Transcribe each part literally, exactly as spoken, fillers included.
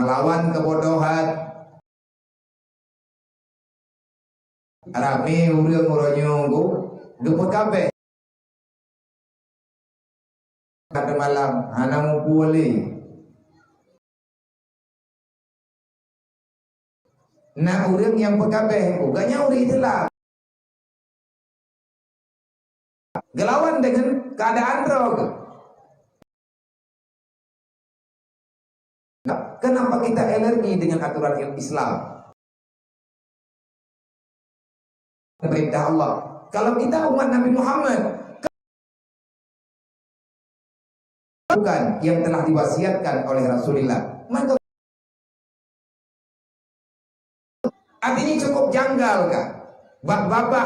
Lawan keubodohan. Ramé ureuëng uroe nyoe geupeugabeh. Pada malam hana mupu lé. Na ureuëng nyang peugabeh, bukan nyang ureuëng Islam. Gelawan dengan keadaan droe. Kenapa kita alergi dengan aturan Islam? Perintah Allah. Kalau kita umat Nabi Muhammad, bukan yang telah diwasiatkan oleh Rasulullah. Maka artinya cukup janggal kan? Bak babah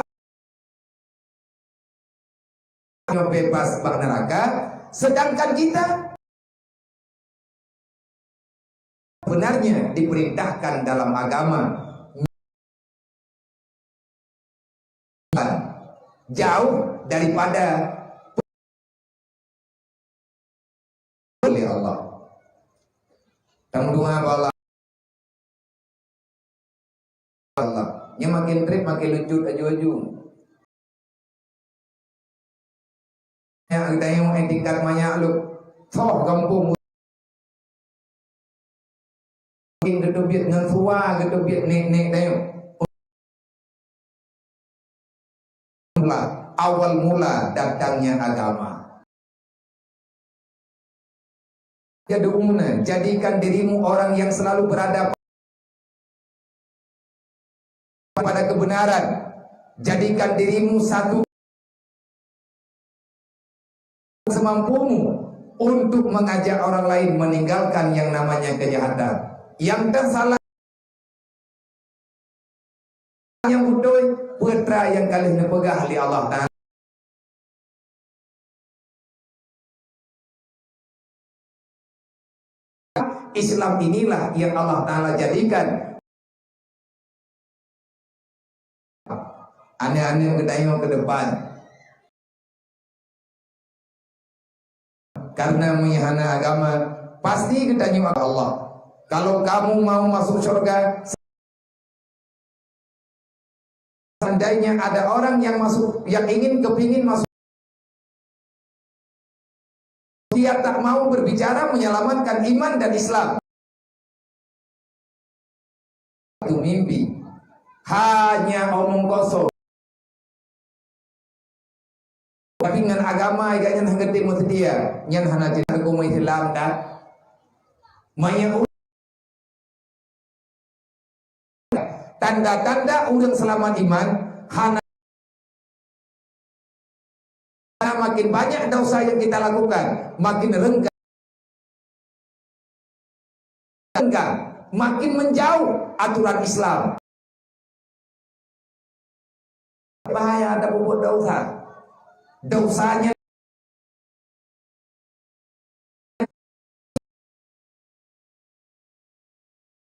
bebas bak neraka, sedangkan kita sebenarnya diperintahkan dalam agama jauh daripada oleh Allah. Kamu doa Allah. Allah. Nya makin trép makin lucut aju-aju. Nya geutanyoe tingkat manyak lom. Soh gampông. Mungkin geuteubiet ngon suwa geuteubiet nek-nek tanyoe. Mula, awal mula datangnya agama. Jadikan dirimu orang yang selalu berada pada kebenaran. Jadikan dirimu satu semampumu untuk mengajak orang lain meninggalkan yang namanya kejahatan. Yang tersalah yang beutôi, peue nyang ka lheueh neupeugah lé Allah Taala. Islam inilah yang Allah Taala jadikan aneuk-aneuk geutanyoe ke depan. Karena meunyo hana agama, pasti geutanyoe Allah. Kalau kamu mau masuk surga, seandainya ada orang yang masuk, yang ingin kepingin masuk, dia tak mau berbicara menyelamatkan iman dan Islam. Itu mimpi. Hanya omong kosong. Tapi ngon agama, gobnyan hana teumeuseutia. Nyan hana cit agama Islam dah. Maya tanda-tanda ureuëng seulamat iman, hana makin banyak dosa yang kita lakukan, makin renggang, renggang, makin menjauh aturan Islam. Bahaya ada berbuat dosa. Dosanya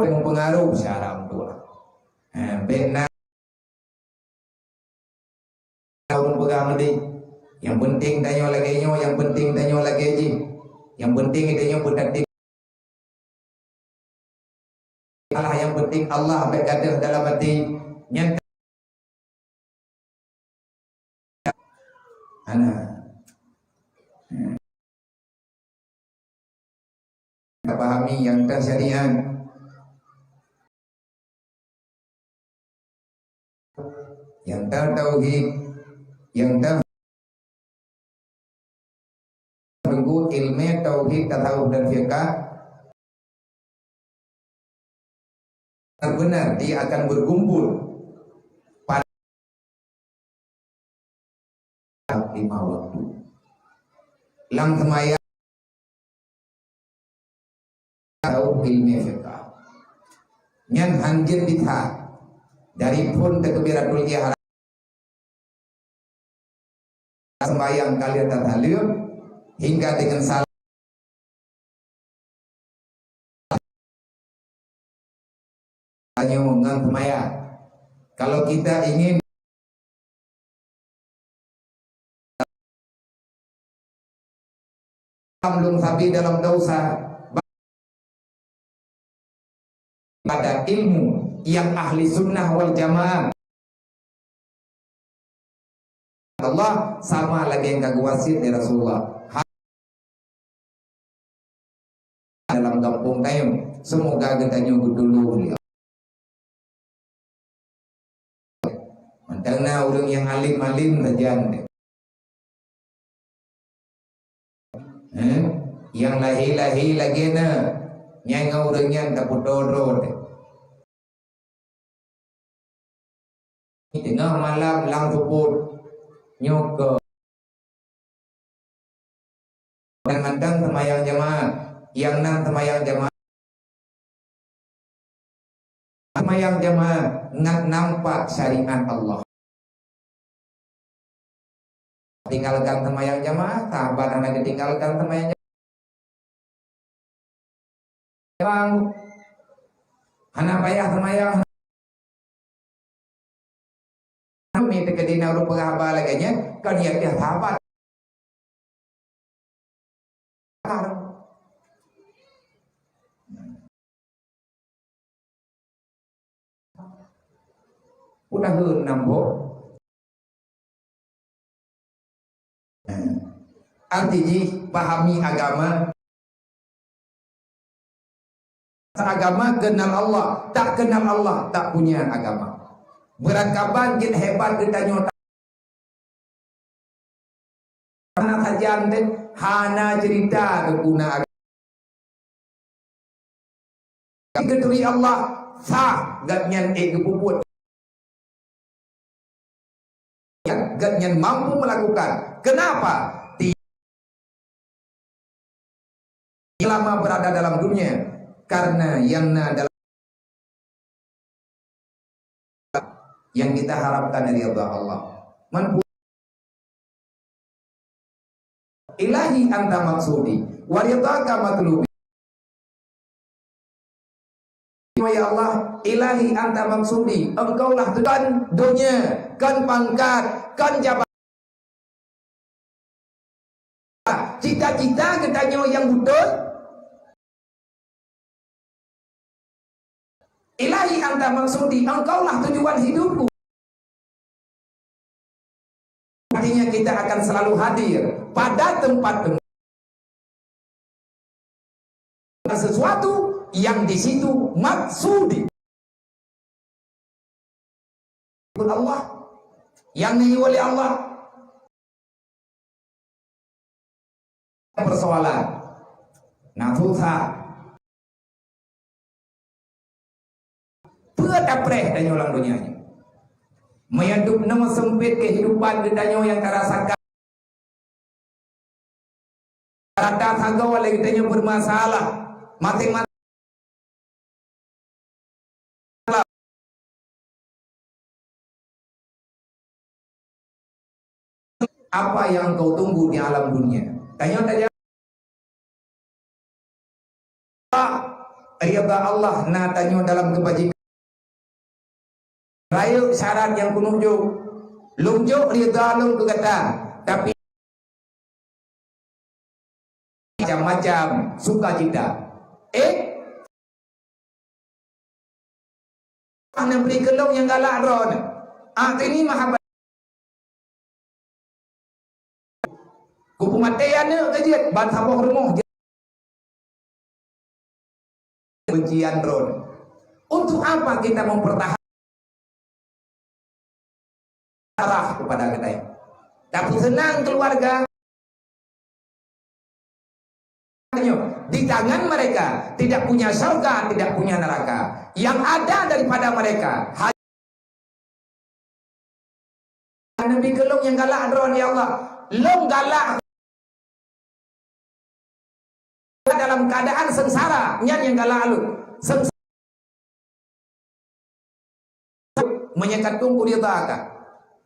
mempengaruhi cara orang tua. Ha, benar. Ureuëng peugah meudeh. Nyang penting tanyoe lagée nyoe, nyang penting tanyoe lagée jih. Nyang penting tanyoe beutatem. Alah nyang penting Allah bék gadôh dalam até. Nyan hana. Tapahami nyang teuh syariat. Nyang teuh tauhid, nyang teuh tunggu ilmu tauhid, tasawuf dan fiqah. Benar-benar dia akan berkumpul pada lima waktu. Lam seumayang, tau ilmu fiqah. Nyan hanjeuet bisa dari phon takbiratul ihram. Sembahyang kalian tataleuem hingga dengan salam. Tanyoe ngon seumayang. Kalau kita ingin lôn sabe dalam dosa, pada ilmu yang ahli sunnah wal jamaah. Allah sama lagèe nyang ka geuwasiet lé Rasulullah. Dalam gampông tanyoe, seumoga geutanyoe geutulông lé Allah. Mantong na ureueng nyang alim-alim sajan. Eh? Nyang lahé-lahé lagèe na, nyang ngon ureueng nyan tapeutoe droe. Teungoh malam lam seupôt nyoe keuh. Dan mantong seumayang jamaah, nyang na seumayang jamaah. Seumayang jamaah ngat nampak syariat Allah. Tinggalkan seumayang jamaah, sahabat hana ditinggalkan seumayang jamaah. Bang, hana payah seumayang. Kami teukeudi na ureueng peugah haba lagèe nyan, kon nyan pih sahabat. Udah heuet nam boh. Arti jih, pahami agama. Agama, kenal Allah. Tak kenal Allah, tak punya agama. Beurangkaban jeuet hebat geutanyoe, hana sajan teuh, hana ceurita keu guna agama. Geuturi Allah, sah gobnyan ék geupeubuet. Gobnyan mampu melakukan. Kenapa? Ti-, selama berada dalam dunia, karena yang na dalam yang kita harapkan dari Allah. Man Ilahi anta maksudi, wa ridhaka matlubi. Ya Allah, Ilahi anta maksudi, Engkaulah tujuan dunia, kon pangkat, kon jabatan. Cita-cita geutanyoe nyang beutôi. Ilahi anta maksudi, Engkaulah tujuan hidupku. Artinya kita akan selalu hadir pada tempat-tempat sesuatu yang di situ maksudi. Allah, yang niyup oleh Allah. Persoalan. Nah, susah. Peue tapreh tanyoe lam donya nyoe? Meunyoe dubnoe seumpét keuhidupan geutanyoe nyang tarasakan, rata sagoe lé geutanyoe bermasalah, maséng-maséng Apa yang engkau tunggu di alam dunia? Tanyoe tajak. Ridha Allah na tanyoe dalam kebajikan. Rayeuk syarat nyang keuneuk jok. Lôn jok ridha lôn keu gata, tapi macam-macam sukacita. Eh? Hana bri keu lôn nyang galak droeneuh. Ah, kini mahabat. Kupeumaté aneuk keu jeuet ban saboh rumoh jeuet. Bencian droeneuh. Untuk apa kita mempertahankan darah kepada kita? Tapi senang keluarga. Di tangan mereka tidak punya syurga, tidak punya neraka. Yang ada daripada mereka hanya Nabi keu lôn nyang galak droe, ya Allah. Lôn galak dalam keadaan sengsara, nyan nyang galak lôn. Sengsara. Meunyoe ka tueng kuridha ka.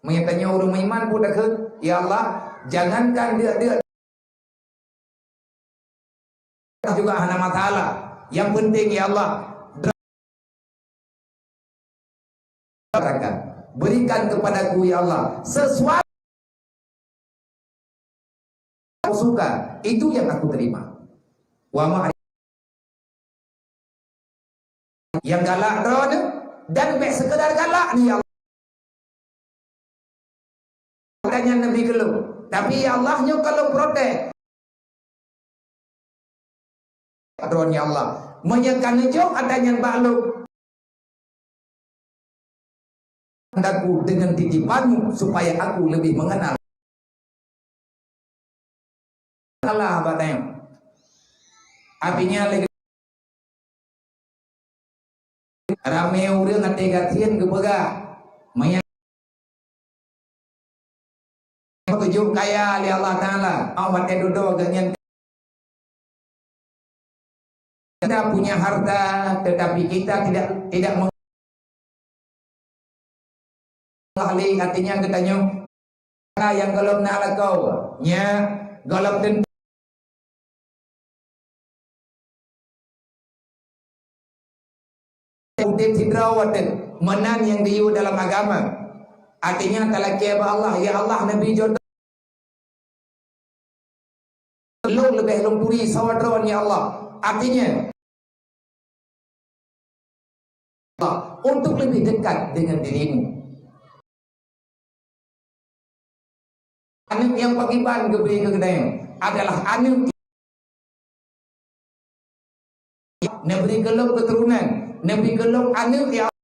Meunyoe tanyoe ureueng meuiman peue takheun, "Ya Allah, jangankan deuk-deuk juga hana masalah. Yang penting, ya Allah, berikan kepadaku, ya Allah, sesuatu yang kau suka, itu yang aku terima." Wa ma Nyang galak droeneuh, dan bék seukeudar galak ni, ya Allah. Gata nyan neubi keu lôn. Tapi, ya Allah, nyoe ka lôn protes droeneuh, ya Allah. Meunyoe ka neujok ata nyan bak lôn, aku dengan titipan-Mu supaya aku lebih mengenal Allah, bak tanyoe. Artinya, lé ramé ureuëng até gasien geupeugah, meunyoe geujok kaya lé Allah Taala, oh, watée dudoe geuhnyan kita punya harta, tetapi kita tidak, tidak meng-, ahli, artinya geutanyoe nyang gohlom na lakoe, nya gohlom ten-, udeb sidroe watée, meunan nyang geuyue dalam agama. Artinya talakée bak Allah, "Ya Allah, neubi jodoh lôn leubeh lôn turi sawadron, ya Allah." Artinya, Allah, untuk lebih dekat dengan dirimu. Aneuëk nyang pakriban geubri keu geutanyoe adalah aneuëk, neubri keu lôn keuturonan, neubri keu lôn aneuëk, ya Allah.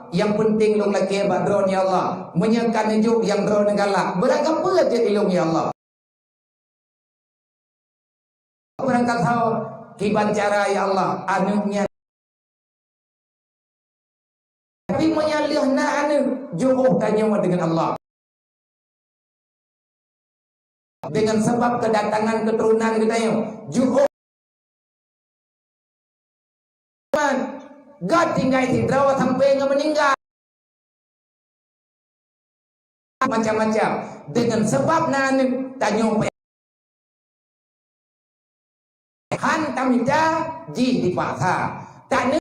Nyang peunteng lôn lakée bak droeneuh, ya Allah. Meunyoe ka neujok nyang droeneuh galak, beurangkat peue jeuet ilôn, ya Allah. Beurangkat saboh kiban cara, ya Allah, aneuëk nyan. Tapi meunyoe lheueh na aneuëk, jiôh tanyoe deungon Allah. Dengan sebab kedatangan keturunan geutanyoe, jiôh geutinggai sidroe sampai ngon meuninggai. Macam-macam. Dengan sebab na aneuëk, tanyoe payah han tamita jih dipaksa. Taneuëk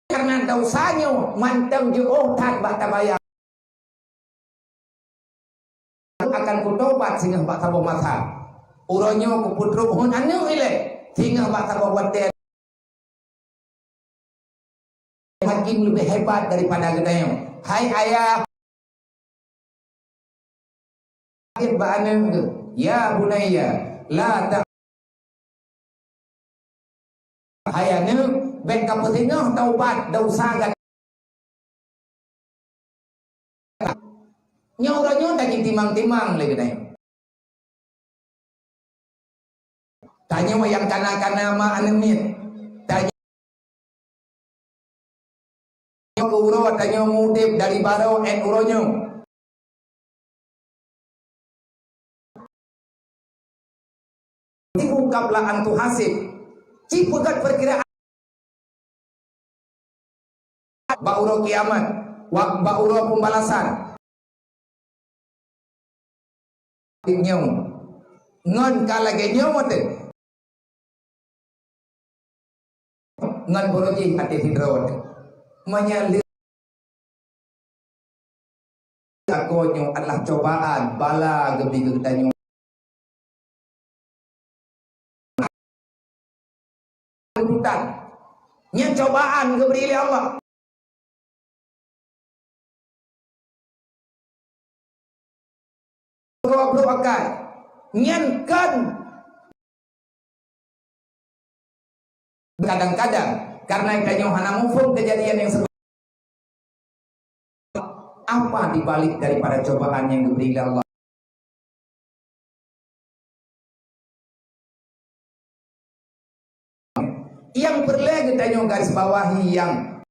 karena dosa nyoe mantong jiôh that bak tabayang. Akan kutobat singoh bak saboh masa. Uroe nyoe kupeutrok hon aneuëk ilée singoh bak saboh watée. Hakim lebih hebat daripada geutanyoe. Hai ayah, bak aneuëk, "Ya bunayya, la ta-," Hai aneuëk, bék kapeusingoh taubat dosa gata. Nyoe uroe nyoe tajih timang-timang lé geutanyoe. Tanyoe nyang kana-kana ma aneuëk miet. Tanyoe keu uroe tanyoe udeb dari barô 'et uroe nyoe. Ibu qabla an tuhasib. Ci peugét peukiraan bak uroe kiamat, wa-, bak uroe pembalasan. Nyoe. Ngon ka lagée nyoe teuh. Ngon beureuji até sidroe teuh. Meunyoe lé-, lakoe nyoe adalah cobaan, bala geubri keu geutanyoe. Tuntutan. Nyan cobaan geubri lé Allah. Goblok akai. Nyan kan kadang-kadang karena tanyoe hana muphom keujadian nyang sebe-, apa di balik daripada cobaan nyang geubri lé Allah. Nyang peureulée geutanyoe garis bawahi nyang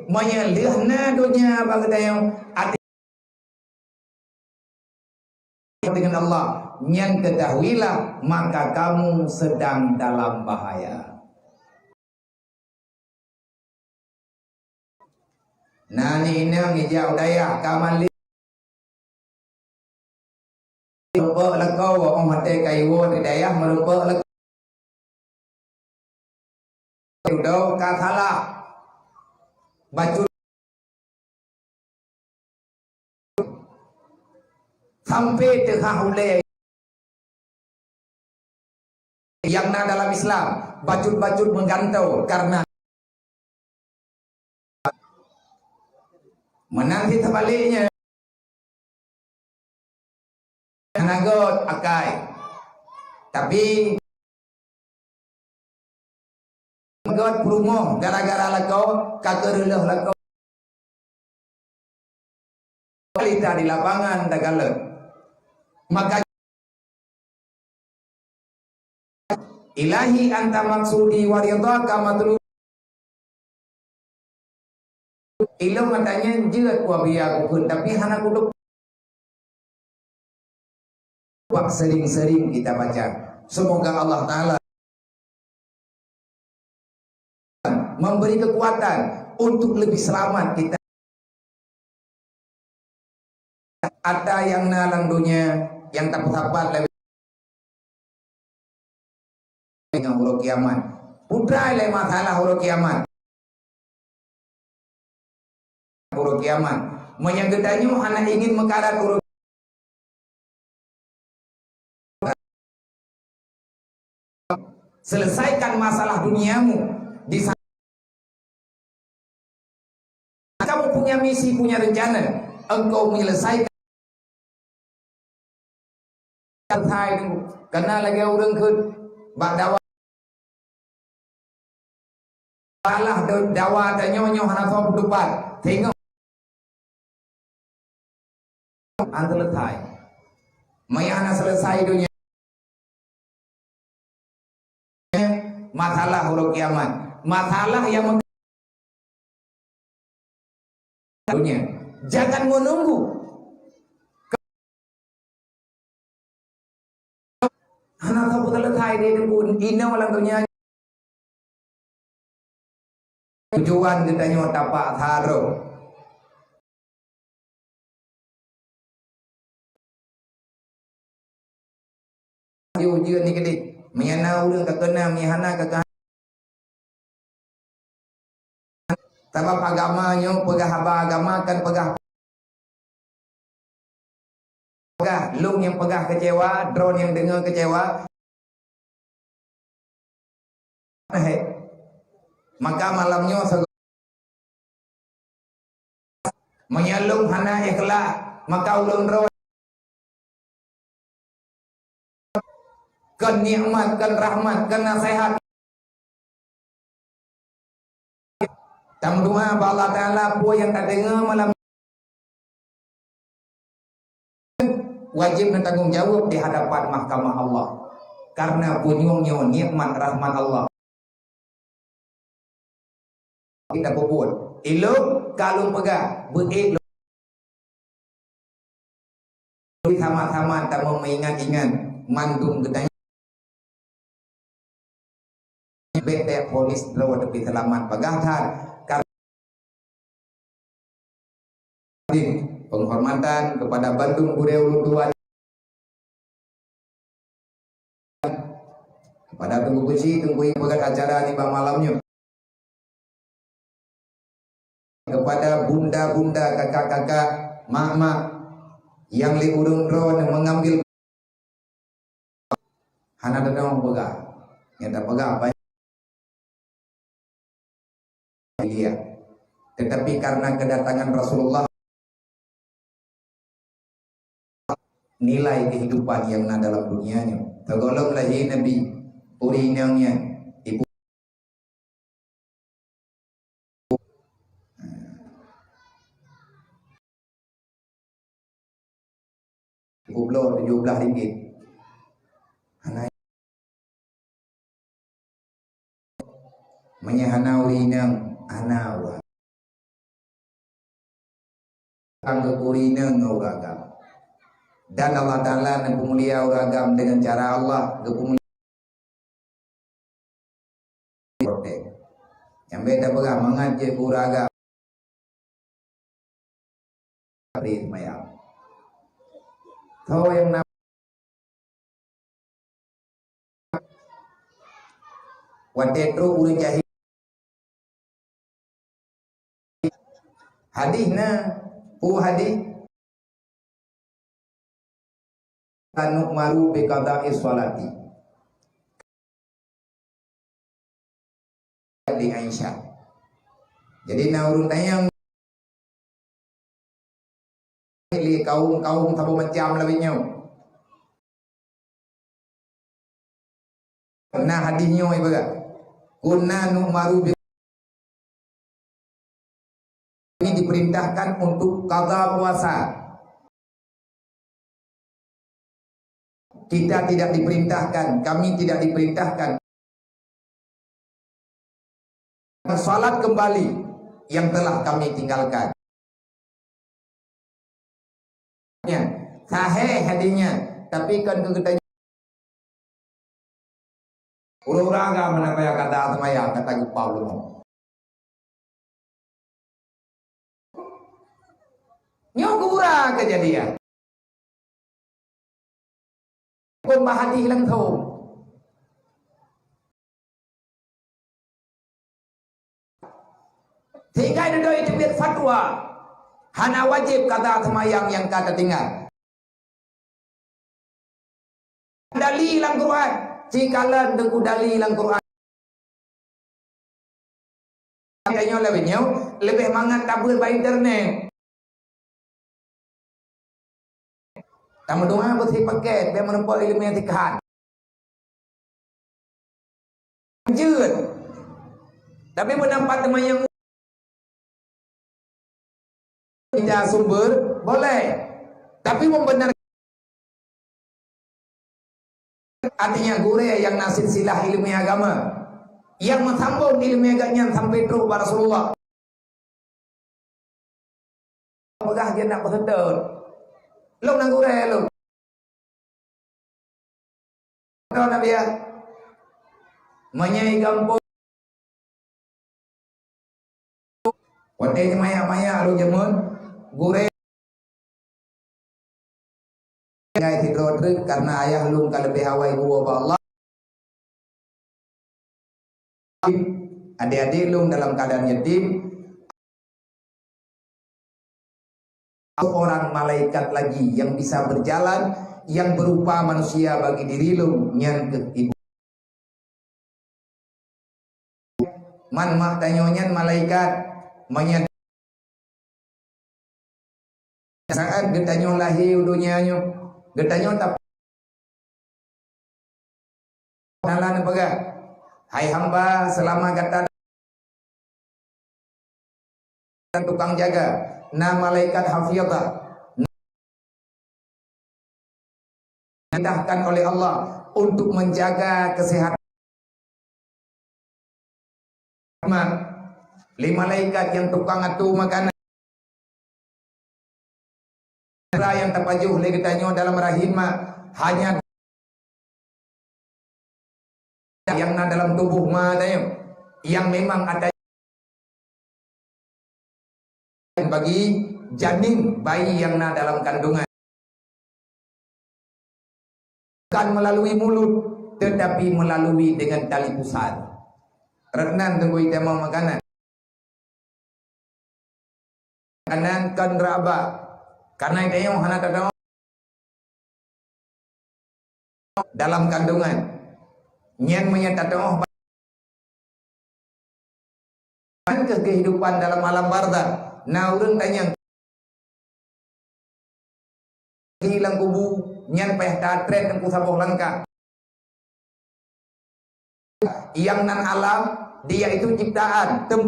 meunyoe lheueh na donya bak geutanyoe, até dengan Allah, nyan ketahuilah maka kamu sedang dalam bahaya. Na ni inong ijak u dayah ka mali. Meureumpok lakoe, oh, watée ka iwoe di dayah meureumpok lakoe. Udah ka salah. Bacut. Sampai teuhah ulée. Islam, bacut-bacut meugantoe karena meunan cit seubaliknya. Hana göt akai. Tapi göt peurumoh gara-gara lakoe ka keureuloh lakoe. Realita di lapangan takalon. Maka Ilahi anta maksudi wa ridhaka matlub. Ilôn gata nyan jeuet kuabiya kukheun, tapi hana kudok. Bak sering-sering kita baca. Semoga Allah Ta'ala memberi kekuatan untuk lebih selamat kita. Ata nyang na lam donya nyang tapeusapat lé ngon uroe kiamat. Putra lé masalah uroe kiamat. Uroe kiamat. Meunyoe geutanyoe hana ingin meukarat uroe Selesaikan masalah duniamu di sa-, kamu punya misi, punya rencana, engkau menyelesaikan. Karena lagèe ureueng kheun bak dawa Alah, do-, dawa tanyoe nyoe hana soe peutupat. Teungoh. Hana selesai. Maya hana selesai donya. Masalah uroe kiamat. Masalah nyang meng-, donya. Jangan menunggu. Hana sapeue selesai di teungku, inoe lam donya. Tujuan geutanyoe tapak saroe. Yue jeuet ni keudeh. Meunyo na ureueng ka keunong, meunyo hana ka keuh-, sabab agama nyoe peugah haba agama kan peugah, peugah lôn nyang peugah keucewa, droe nyang deungoe keucewa. Maka malam nyoe sego-, meunyo lôn hana ikhlas, maka ulôn droe kon nikmat, kon rahmat, kon naseuhat. Tameudoa bak Allah Taala, peue nyang tadeungoe malam wajéb neutanggong jaweueb di hadapan mahkamah Allah. Karena punyueng nyoe nikmat rahmat Allah. Kita peubuet. Ilôn ka lôn peugah, beuék lôn. Sama-sama tamong meuingat-ingat mandum geutanyoe. Bèk-bèk polis droe teupie seulamat bagah that. Kar-, penghormatan kepada bandum gurèe ulôn tuan. Kepada Teungku Geuchik, Teungku Ipeugat acara nibak malam nyoe. Kepada bunda-bunda, kakak-kakak, mak-mak, nyang lé ureueng droeneuh mengambil, hana teudeungoe peugah. Nyang tapeugah banyak. Mulia. Tetapi karena kedatangan Rasulullah, nilai kehidupan nyang na dalam dunia nyoe. Sigohlom lahé Nabi, ureueng inong nyan, ibu Siplôh tujoh blah ringgit. Hana. Meunyo hana ureueng inong, hana ureueng. Ka geupeurinong ngon ureueng agam. Dan Allah Taala neupeumulia ureueng agam deungon cara Allah, geupeumulia. Protek. Nyang beda peugah mangat jeuet keu ureueng agam. Bri seumayang. Soe nyang na watèe trok ureueng jahil. Hadih na, peue hadih? Nu'maru bi qada'i sholati. Di Aisyah. Jadi na ureuëng tanyong lé kaum-kaum saboh macam lagée nyoe. Na hadis nyoe ibarat, "Kunna nu'maru bi," kami diperintahkan untuk qadha puasa. Kita tidak diperintahkan, kami tidak diperintahkan. Salat kembali yang telah kami tinggalkan. Ya, sahih hadisnya, tapi kan kita urang-urang agam mana payah kata semayang, kata geupaul. Nyoe gura keujadian. Kon bah hadih langsông. Sehingga dudoe teubiet fatwa, hana wajéb qadha seumayang nyang ka teutinggai. Dali lam Quran, sikalon deungon dali lam Quran. Tanyoe lawét nyoe leubeh mangat tabeuet bak internet. Tameudoa beusi paket, bèk meurumpok ileumèe sikhan. Jeuet. Tapi pendapat teuma nyang pindah sumber, boleh. Tapi membenar Artinya gurèe nyang na silsilah ileumèe agama, nyang meusambông ileumèe geuh nyan sampai trôh bak Rasulullah. Peugah jeuet nak peuseutôt. Lôn na gurèe lôn. Kata Nabi ya. Meunyoe gampông Watèe nyoe maya-maya lôn jameun, gurèe tinggai sidroe treuk karena ayah lôn ka leubeh awai geuwoe bak Allah. Adék-adék lôn dalam keadaan yatim. Seorang malaikat lagi yang bisa berjalan, yang berupa manusia bagi diri lôn, nyan keuh ibu. Man mak tanyoe nyan malaikat, meunyoe saat geutanyoe lahé u donya nyoe, geutanyoe tap-, Allah neupeugah, "Hai hamba, seulama gata tukang jaga, na malaikat hafizah, diperintahkan oleh Allah untuk menjaga kesehatan." Lé malaikat nyang tukang atoe makanan. Nyang tapajoh lé geutanyoe dalam rahim mak hanya nyang na dalam tuboh ma tanyoe, nyang memang ata bagi janin bayi nyang na dalam kandungan. Bukan melalui mulut, tetapi melalui dengan tali pusar. Rot nan teungku itamong makanan. Makanan kon raba. Karena itamong hana tatong dalam kandungan. Nyan meunyoe tatong Nyan keuh kehidupan dalam alam barzakh. Na ureuëng tanyong, di lam kubu, nyan payah tatrét teungku saboh langkah. Nyang nan alam, dia itu ciptaan, tem-,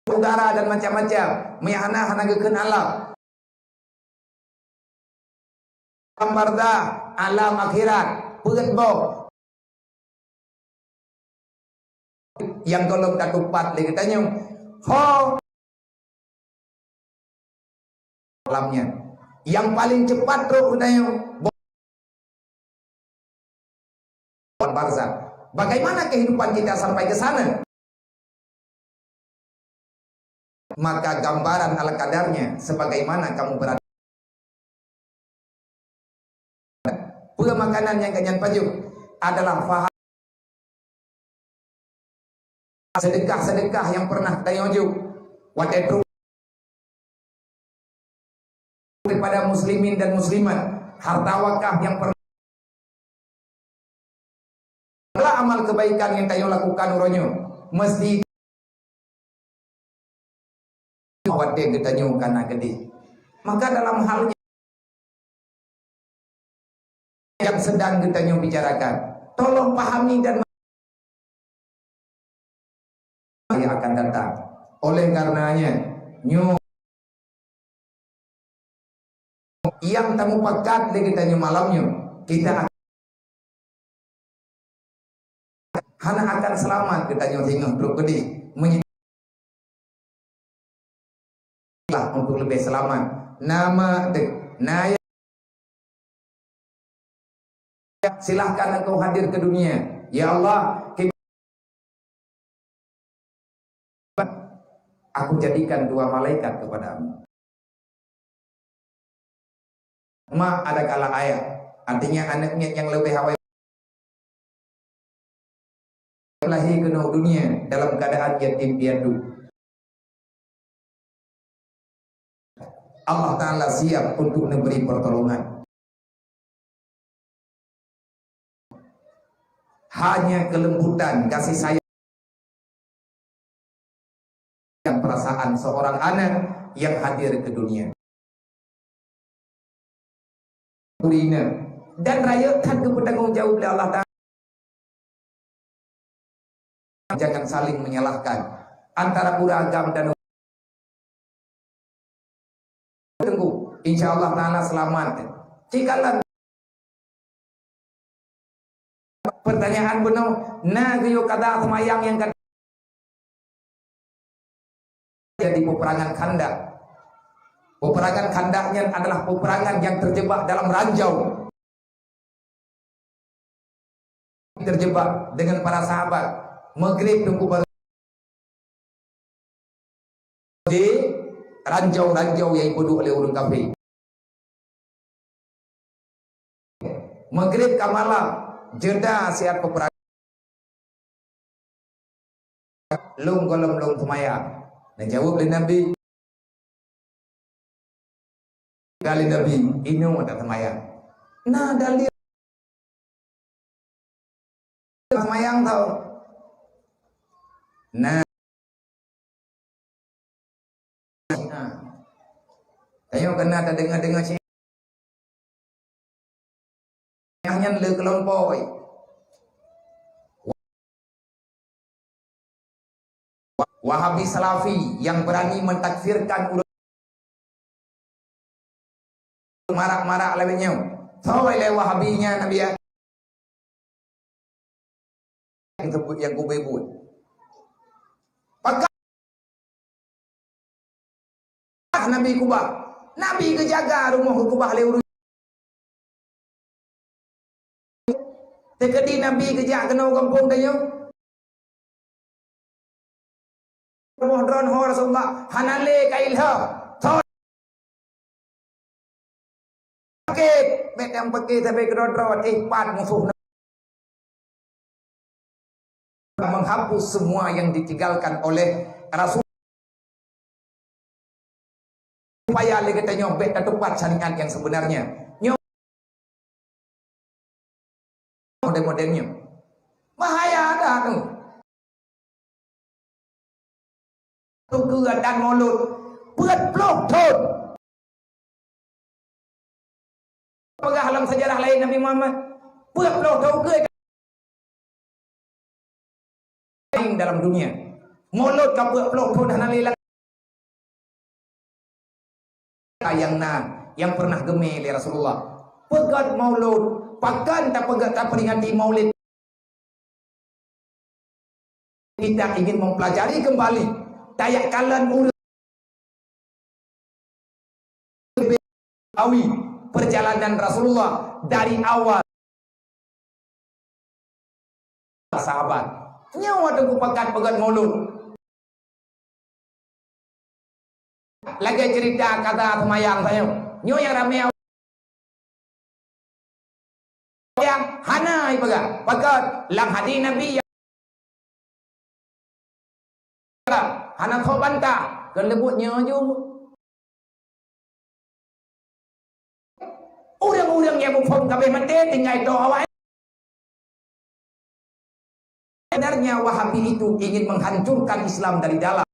udara dan macam-macam. Meunyo hana, hana geukheun alam. Alam barzakh, alam akhirat, peuet boh. Nyang gohlom ka tupat lé geutanyoe. Ho alam nyan. Nyang paling cepat trok geutanyoe, alam barzakh. Bagaimana kehidupan kita sampai ke sana? Maka gambaran ala kadarnya sebagaimana kamu berada. Peue makanan nyang gobnyan pajoh adalah faham sedekah-sedekah nyang pernah tanyoe jok watèe trok daripada muslimin dan muslimat, harta wakaf nyang pernah amal kebaikan nyang tanyoe lakukan uroe nyoe, meusti watée geutanyoe ka na keudeh. Maka dalam hal nyang sedang geutanyoe bicarakan, tolong pahami dan yang akan datang. Oleh karenanya, nyoe nyang tamupakat lé geutanyoe malam nyoe, kita hana akan seulamat geutanyoe singoh trok keudeh. Meunyoe lah untuk leubeh seulamat. Nama deh, na Silahkan engkau hadir ke dunia. Ya Allah, aku jadikan dua malaikat kepadamu. Mak ada kala ayah, artinya aneuk miet nyang leubeh awai lahé keunoe dunia dalam keadaan yatim piatu. Allah Ta'ala siap untuk neubri pertolongan. Hanya kelembutan, kasih sayang, perasaan seorang anak yang hadir ke dunia. Urina. Dan rayeuk that geupeutanggong jaweueb lé Allah Ta'ala. Jangan saling menyalahkan antara ureueng agam dan teungku. Insya Allah Ta'ala selamat. Cikalan pertanyaan bunoe, na geuyue kada seumayang nyang ka jadi peperangan Khandaq. Peperangan Khandaq nyan adalah peperangan yang terjebak dalam ranjau. Terjebak dengan para sahabat. Maghrib teungku baru di ranjau-ranjau nyang ipeuduk oleh ureueng kafé. Maghrib ka malam, jeda siat peperangan. Lôn gohlom lôn seumayang. Neujaweueb lé Nabi, kali Nabi, "Inong ada seumayang." Nah, dalil seumayang tau. Nah. Nah. Tanyoe keuneuk tadeungoe-deungoe cit. Nyan le kelompok Wahabi Salafi yang berani mentakfirkan ulama marak-marak lawét nyoe. Soe lé Wahabi nyan Nabi ya? Nyang teupeu nyang kubah buet. Pakon Nabi kubah? Nabi geujaga rumoh kubah lé ureueng. Teukeudi Nabi geujak keunoe gampông tanyoe. Rumoh droen ho Rasulullah hana lé ka ilham. Thon. Paké, bèk nyang paké sabe keudroe-droe, eh, pat musoh menghapus semua yang ditinggalkan oleh Rasul. Supaya lé geutanyoe bèk tateupat syariat yang sebenarnya. Nyoe model-model nyoe. Bahaya dah tu. Tukeue dan Maulud peuet ploh thon. Peugah lam sejarah lahé Nabi Muhammad, peuet ploh thon keue dalam dunia. Maulud ka peuet ploh thon hana lé lagi. Nyang na, nyang pernah geumé lé Rasulullah. Peugét Maulud, pakon tapeugét, taperingati Maulid? Kita ingin mempelajari kembali, tajak kalon ureueng awi perjalanan Rasulullah dari awal sahabat. Nyoe watèe kupakat peugét Maulud. Lagèe cerita kata seumayang tanyoe. Nyoe nyang ramè nyang hana ipeugah. Pakon lam hadis Nabi nyang hana tho bantah. Keu leubuet nyoe jeuem. Ureueng-ureueng nyang muphom ka abéh maté tinggai tô awak. Wahabi itu ingin menghancurkan Islam dari dalam.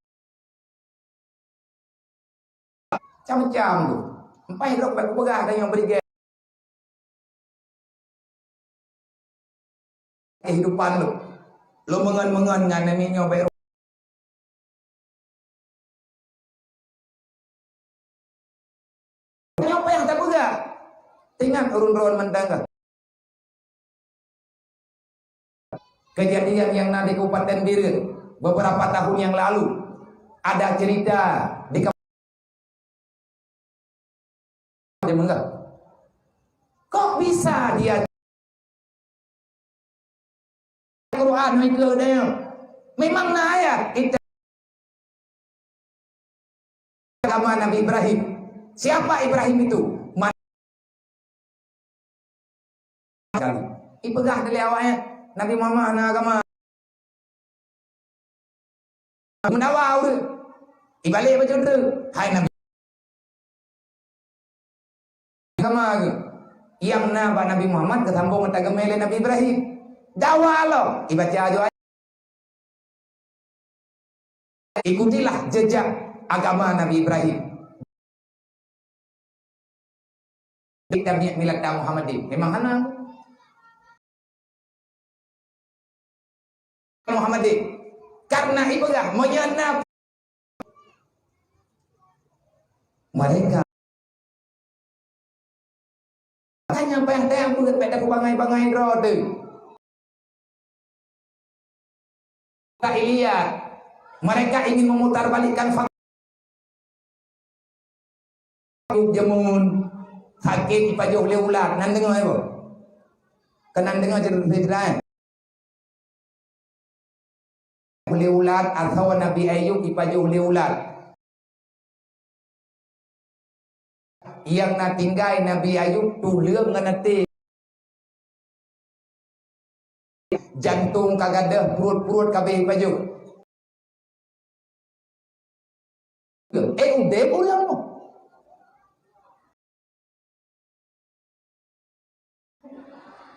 Macam-macam tu. Empai lok bak peugah dan yang berigel. Kehidupan lu. Lu mengon-mengon ngan nami nyoe baik. Nyoe apa yang tak peugah? Ingat urun-urun mentangga. Kejadian yang na di Kabupaten Bireuen beberapa tahun yang lalu, ada cerita di Kabupaten Bireuen. Kok bisa dia Quran ikut dia? Memang na ayat kita agama Nabi Ibrahim. Siapa Ibrahim itu? Sekali. Ipeugah dari awaknya, Nabi Muhammad hana agama. Meudawa ureuëng. Ibalik bacut ureuëng. Hai Nabi. Agama ke? Yang na bak Nabi Muhammad kesambung mata gemai lé Nabi Ibrahim. Dawa Allah. Ibaca aja. Ikutilah jejak agama Nabi Ibrahim. Tabiat milad Muhammadin. Memang hana. Muhammadin. Karena ipeugah meunyoe na mereka hanya payah tayang bulat pada bangai-bangai droe. Israiliyat. Mereka ingin memutarbalikkan fakta. Jameun sakét ipajoh lé ulat, nan deungoe, eh, boh? Keunan deungoe cerita, eh? Lé ulat, atawa Nabi Ayub ipajoh lé ulat. Nyang na tinggai Nabi Ayub tuleueng ngon até. Jantong ka gadôh, pruet-pruet ka abéh ipajoh. Eh, udeb ureuëng nyoe.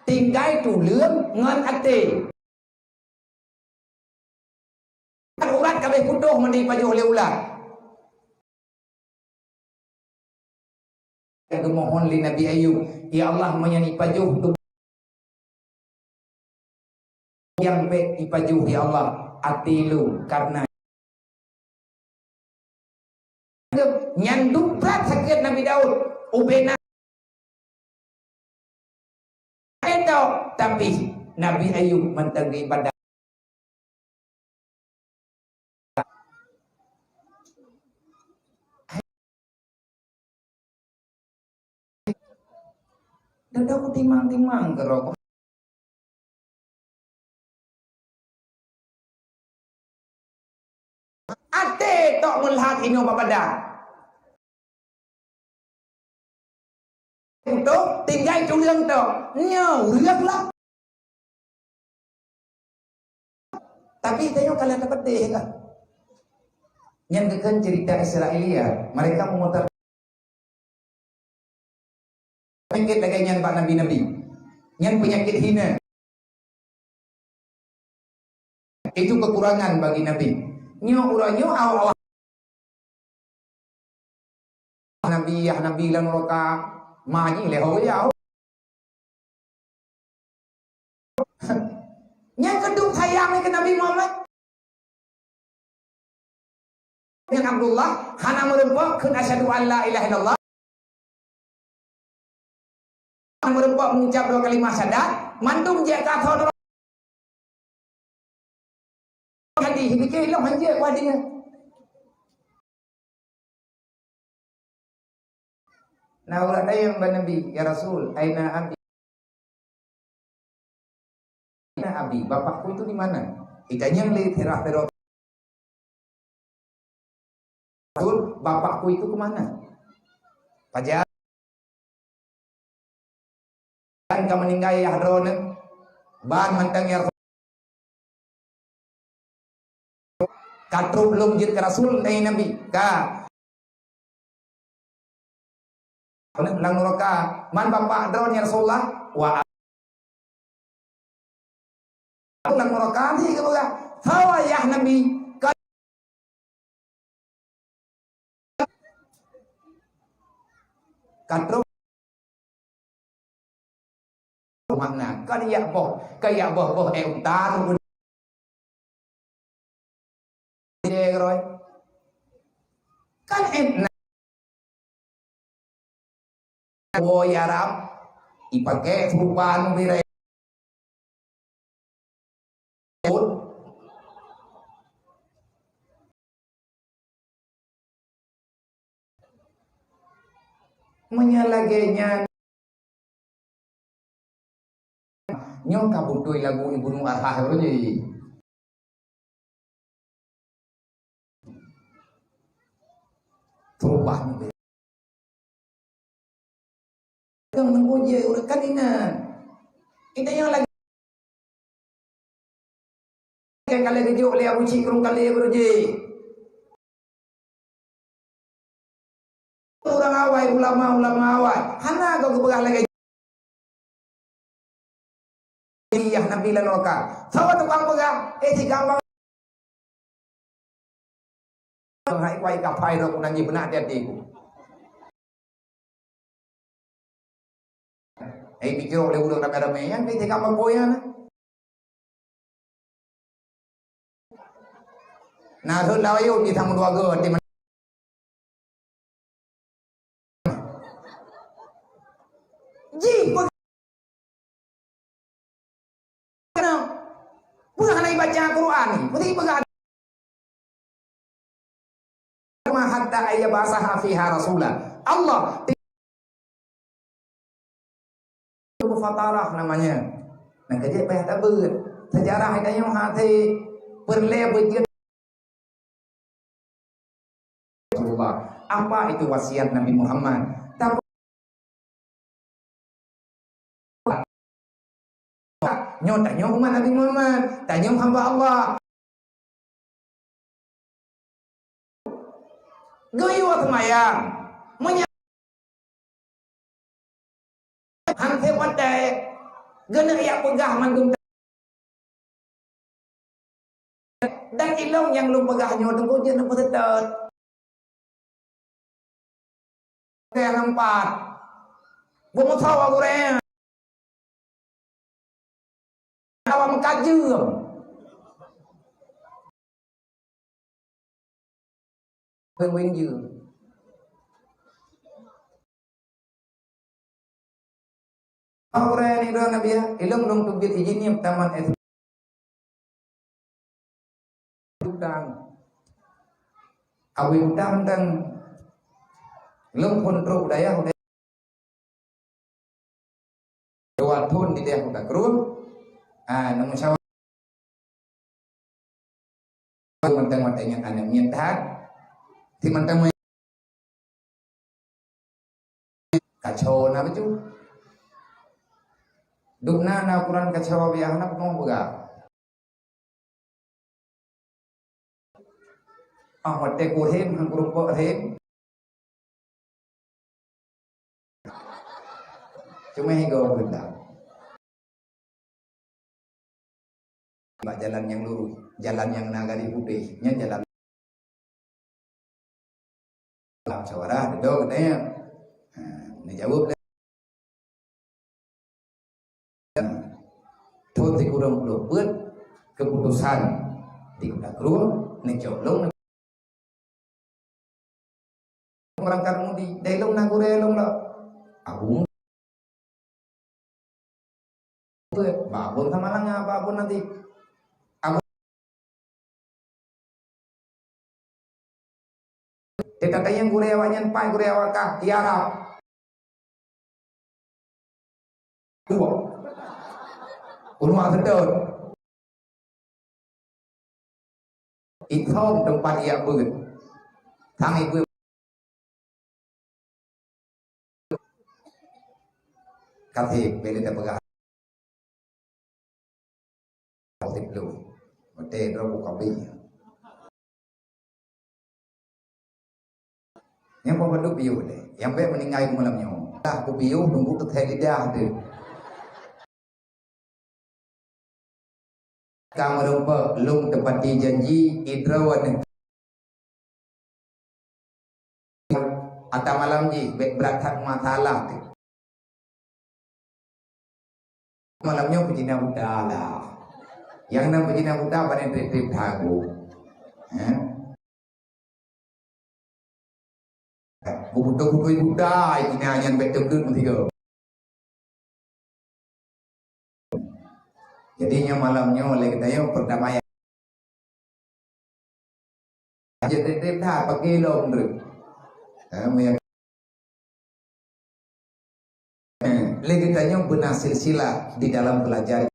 Tinggai tuleueng ngon até. Urat ka abéh putôh meunyoe ipajoh lé ulat. Geumohon lé Nabi Ayub, "Ya Allah, meunyoe ipajoh tu, nyang bék ipajoh, ya Allah, até lôn, karena nyan dubrat sakét Nabi Daud, ubena." Tapi Nabi Ayub mantong ibadah. Dada ku timang-timang keudroe. Até tok meulhat inoe bak badan. Untuk tinggai tuleueng tok. Nyoe ureuëng lah. Tapi tanyoe ka lheueh tapeutéh lah. Nyan geukheun cerita Israiliyat. Mereka memutar penyakit lagée nyan bak nabi-nabi. Nyan penyakit hina. Itu kekurangan bagi Nabi. Nyoe uroe nyoe awak-awak Nabi, ya Nabi lam neraka, ma nyan lé ho ya. Nyang keuduek sayang keu Nabi Muhammad. Nyan Abdullah hana meureumpok kheun asyhadu an la ilaha illallah. Hana meureumpok mengucap dua kalimah syahadat, mandum jeuet ka asoe neraka. Hadih, dikeue lom hanjeuet ku hadih nyan. Na ureuëng tanyong bak Nabi, "Ya Rasul, aina abi?" "Aina abi, bapakku itu di mana?" Itanyong lé Hirah Firaun. "Rasul, bapakku itu ke mana?" Pajan ka meuninggai yah droeneuh, ban mantong ya Rasul. Ka trok lom jeuet keu Rasul, tanyong Nabi. Ka. Lam nuraka, man bapak droeneuh ya Rasulullah? Wa Lam Qur'an geupeugah, sawa yah Nabi ka, ka trok makna, ka yak boh, ka yak boh-boh, eh, uta tu pun. Kan enak. Woe Arab, ipaké supan biré. Meunyoe lagée nyan, nyoe ka beutôi lagu Ibnu Arhah lagée nyan. Peurubah meubeue. Kang nunggu je ureueng kan ingat. Kita nyang lagi kan kali geujok lé Abu Cik Krueng kali guru ji. Ureueng awai, ulama-ulama awai. Hana kau geupeugah lagée Iyah Nabi lalu ka. Sawa tukang peugah, eh, si gampang. Hai, wai kapai rok nan ji beuna hati-hati ku. Eh, picok lé ureueng ramé-ramé, nyan pi si gampang boyan. Na rhot lam ayôn jih sama dua go, di mana? Jih, peugah. Peue hana ibaca Quran ni? Mesti peugah. Ma hatta ayya basaha fiha rasula. Allah Fatarah namanya. Nah, kejek payah tabeuet. Sejarah tanyoe hase peureulée beujeuet. Rasulullah. Apa itu wasiat Nabi Muhammad? Tapi nyoe tanyoe umat Nabi Muhammad, tanyoe hamba Allah. Geuyue seumayang. Meunyoe han sép watée, geuneuk jak peugah mandum. Dan ilong nyang lôn peugah nyoe teungku jeuet neupeuseutôt. Teuh nampat. Beumeusawa gurée. Awam kajeuem. Weng-weng jeuem. Awai ni dua Nabi ya, ilong lôn teubiet izin ni taman S. Utang. Awai utang dan lôn pun trok dayah udah. Dua thon di dayah Kota Krueng. Ah, namun syawa-, mantong watée nyan aneuk miet that. Ti mantong kacau na baju. Duk na, na ukuran kacau biasa na penuh peugah. Ah, watée ku rhem, han kureumpok rhem. Cuma higa benda. Bak jalan nyang lurus, jalan nyang na garis putih, nyan jalan. Lam musyawarah, duduk, katanya. Ha, neujaweueb lé. Thon sikureueng ploh peuet keuputosan di Kota Krueng neucok lôn. Meurangkat mudi, dai lôn na gurée lôn lom. Abu. Babon sama langa, babon nanti. Abu. Teutatayang gurée awaknyan pai gurée awak kah, ya Rab. Dua. Ulama sedot. Ithom teumpat iyak beuet. Sang ibu. Kasih, bila dah pegang. Kasih dulu. Mati dulu buka bih. Nyang peupadub piôh deh. Nyang bék meuninggai malam nyoe. Dah kupiôh, tunggu teuthée lidah deh. Ka meurumpok, lôn teupati janji, idroe nyoe. Ata malam jih, bèk brat that masalah teuh. Malam nyoe peucina buta lah. Nyang na peucina buta pane trép-trép that. Hah? Beubeutôi-beutôi buta, inan nyan bèk teubeuet meusigoe. Jadi, nyoe malam nyoe lé geutanyoe perdamaian. Jadi, trép-trép that, pakai lom tu. Ha, meuyak-, lé geutanyoe beuna silsilah di dalam belajar.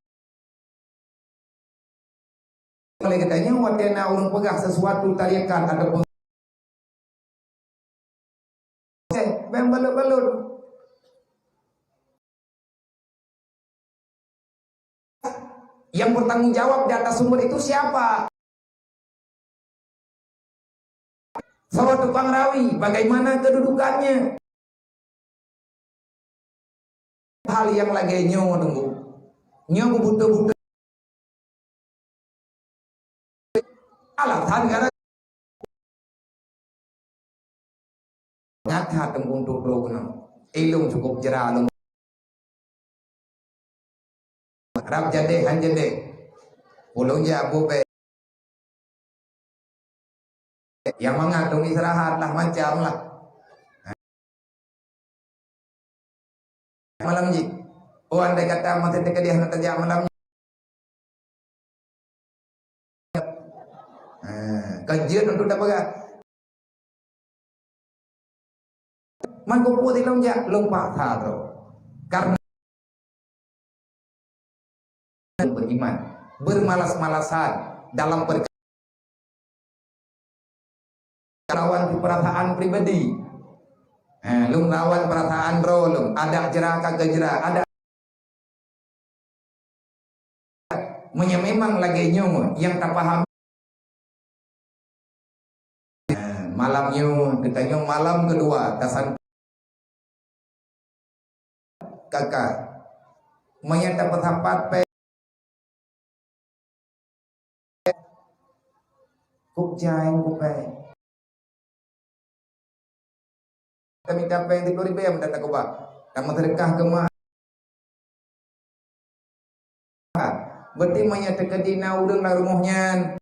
Lé geutanyoe watèe na ureueng peugah sesuatu tarikat ataupun eh, bèk balot-balot. Yang bertanggung jawab di atas sumber itu siapa? Soe tukang rawi, bagaimana kedudukannya? Hal nyang lagèe nyoe teungku. Nyoe beubeutôi-beutôi alasan gara nyata teungku untuk droe keunoe. Ilôn cukup jra lôn. Rab jadeh han jadeh. Ulôn jak bubé. Nyang mangat dong istirahat lah, macam lah. Malam jih. Oh, andai kata masih teukeudeh hana tajak malam jih. Ha, ka jeuet untuk tapeugah. Man kupeue lôn jak, lôn paksa droe. Karena beriman, bermalas-malasan dalam perkara lawan perasaan pribadi. Eh, lôn lawan perasaan droe lôn, adak jra ka keu jra, adak. Meunyoe memang lagèe nyoe nyang tapaham, eh, malam nyoe, geutanyoe malam keudua tasan-, kaka. Meunyoe tapeusapat pèng kuk jai kuk pèng. Tamita pèng siplôh ribèe meunan takeubah. Tameuseudeukah keu ma-, berarti meunyoe teukeudi na ureueng lam rumoh nyan.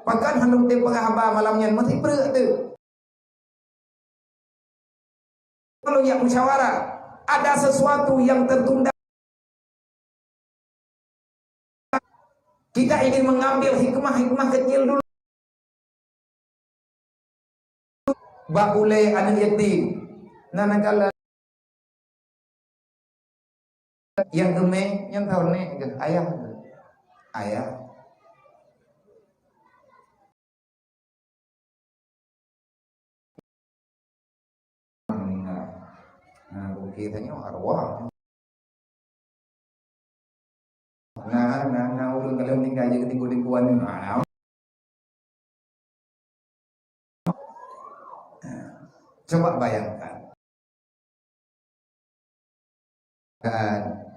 Pakon hana tem peugah haba malam nyan, meusipreuk teuh. Kalau yang musyawarah, ada sesuatu yang tertunda. Kita ingin mengambil hikmah-hikmah kecil dulu. Bak ulèe aneuk yatim. Nah, nah, kalau nyang geumè, nyang tahu nèk geuh, ayah geuh. Ayah. Nah, oke, tanya arwah. Nah, nah, nah, ureueng kalau meninggal jadi timbul lingkungan ni. Nah, nah. Coba bayangkan. Dan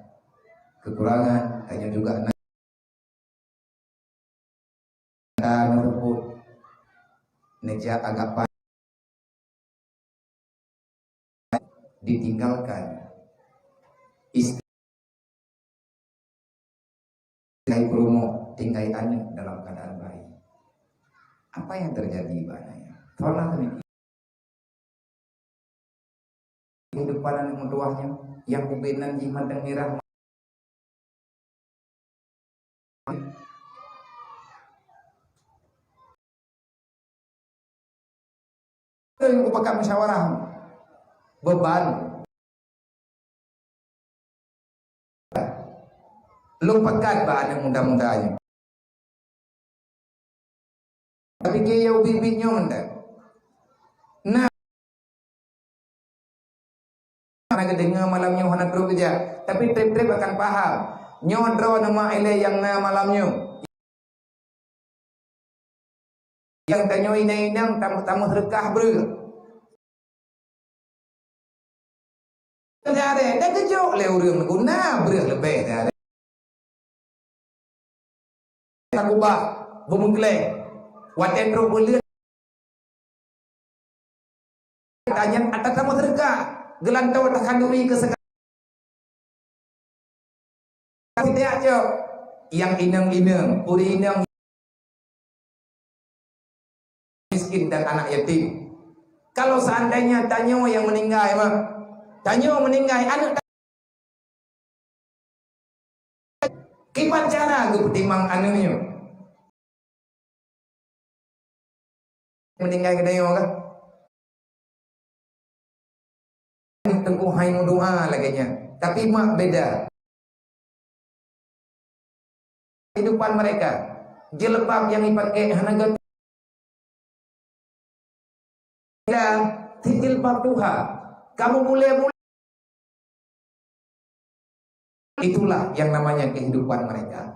kekurangan hanya juga na meureumpôt neujak agak pa-, ditinggalkan istri, tinggai peurumoh, tinggai aneuk dalam keadaan baik. Apa yang terjadi bak aneuk nyan? Salah seumiké. Di depan aneuk meutuwah nyan, nyang ubé nan jih mantong mirah. Nyang kupakat musyawarah. Beban. Lôn pakat bak aneuk muda-muda nyoe. Tapi keu nyang ubit-ubit nyoe mantong. Nah, hana geudeungoe malam nyoe hana trok geujak, tapi treb-treb akan paham. Nyoe droeneuh mak ilée nyang na malam nyoe. Nyang tanyoe inong-inong tam-, tameuseudeukah breueh. Aré, dan geujok lé ureuëng guna breueh leubeh dari. Takubah, beumeukleng. Watée trok beuleuen tanyang ata tamu seudeukah, geulantoe takhanduri keu seuka-, sitiap cok, nyang inong-inong, ureuëng inong miskin dan anak yatim. Kalau seandainya tanyoe nyang meuninggai mah, tanyoe meuninggai, aneuk ta-, kiban cara geupeutimang aneuk nyoe? Meuninggai geutanyoe kah? Teungku hai meudoa lagée nyan. Tapi mak beda. Kehidupan mereka, jilbab yang dipakai hana gata. Dan si jilbab tuha, kamu boleh-boleh. Itulah yang namanya kehidupan mereka.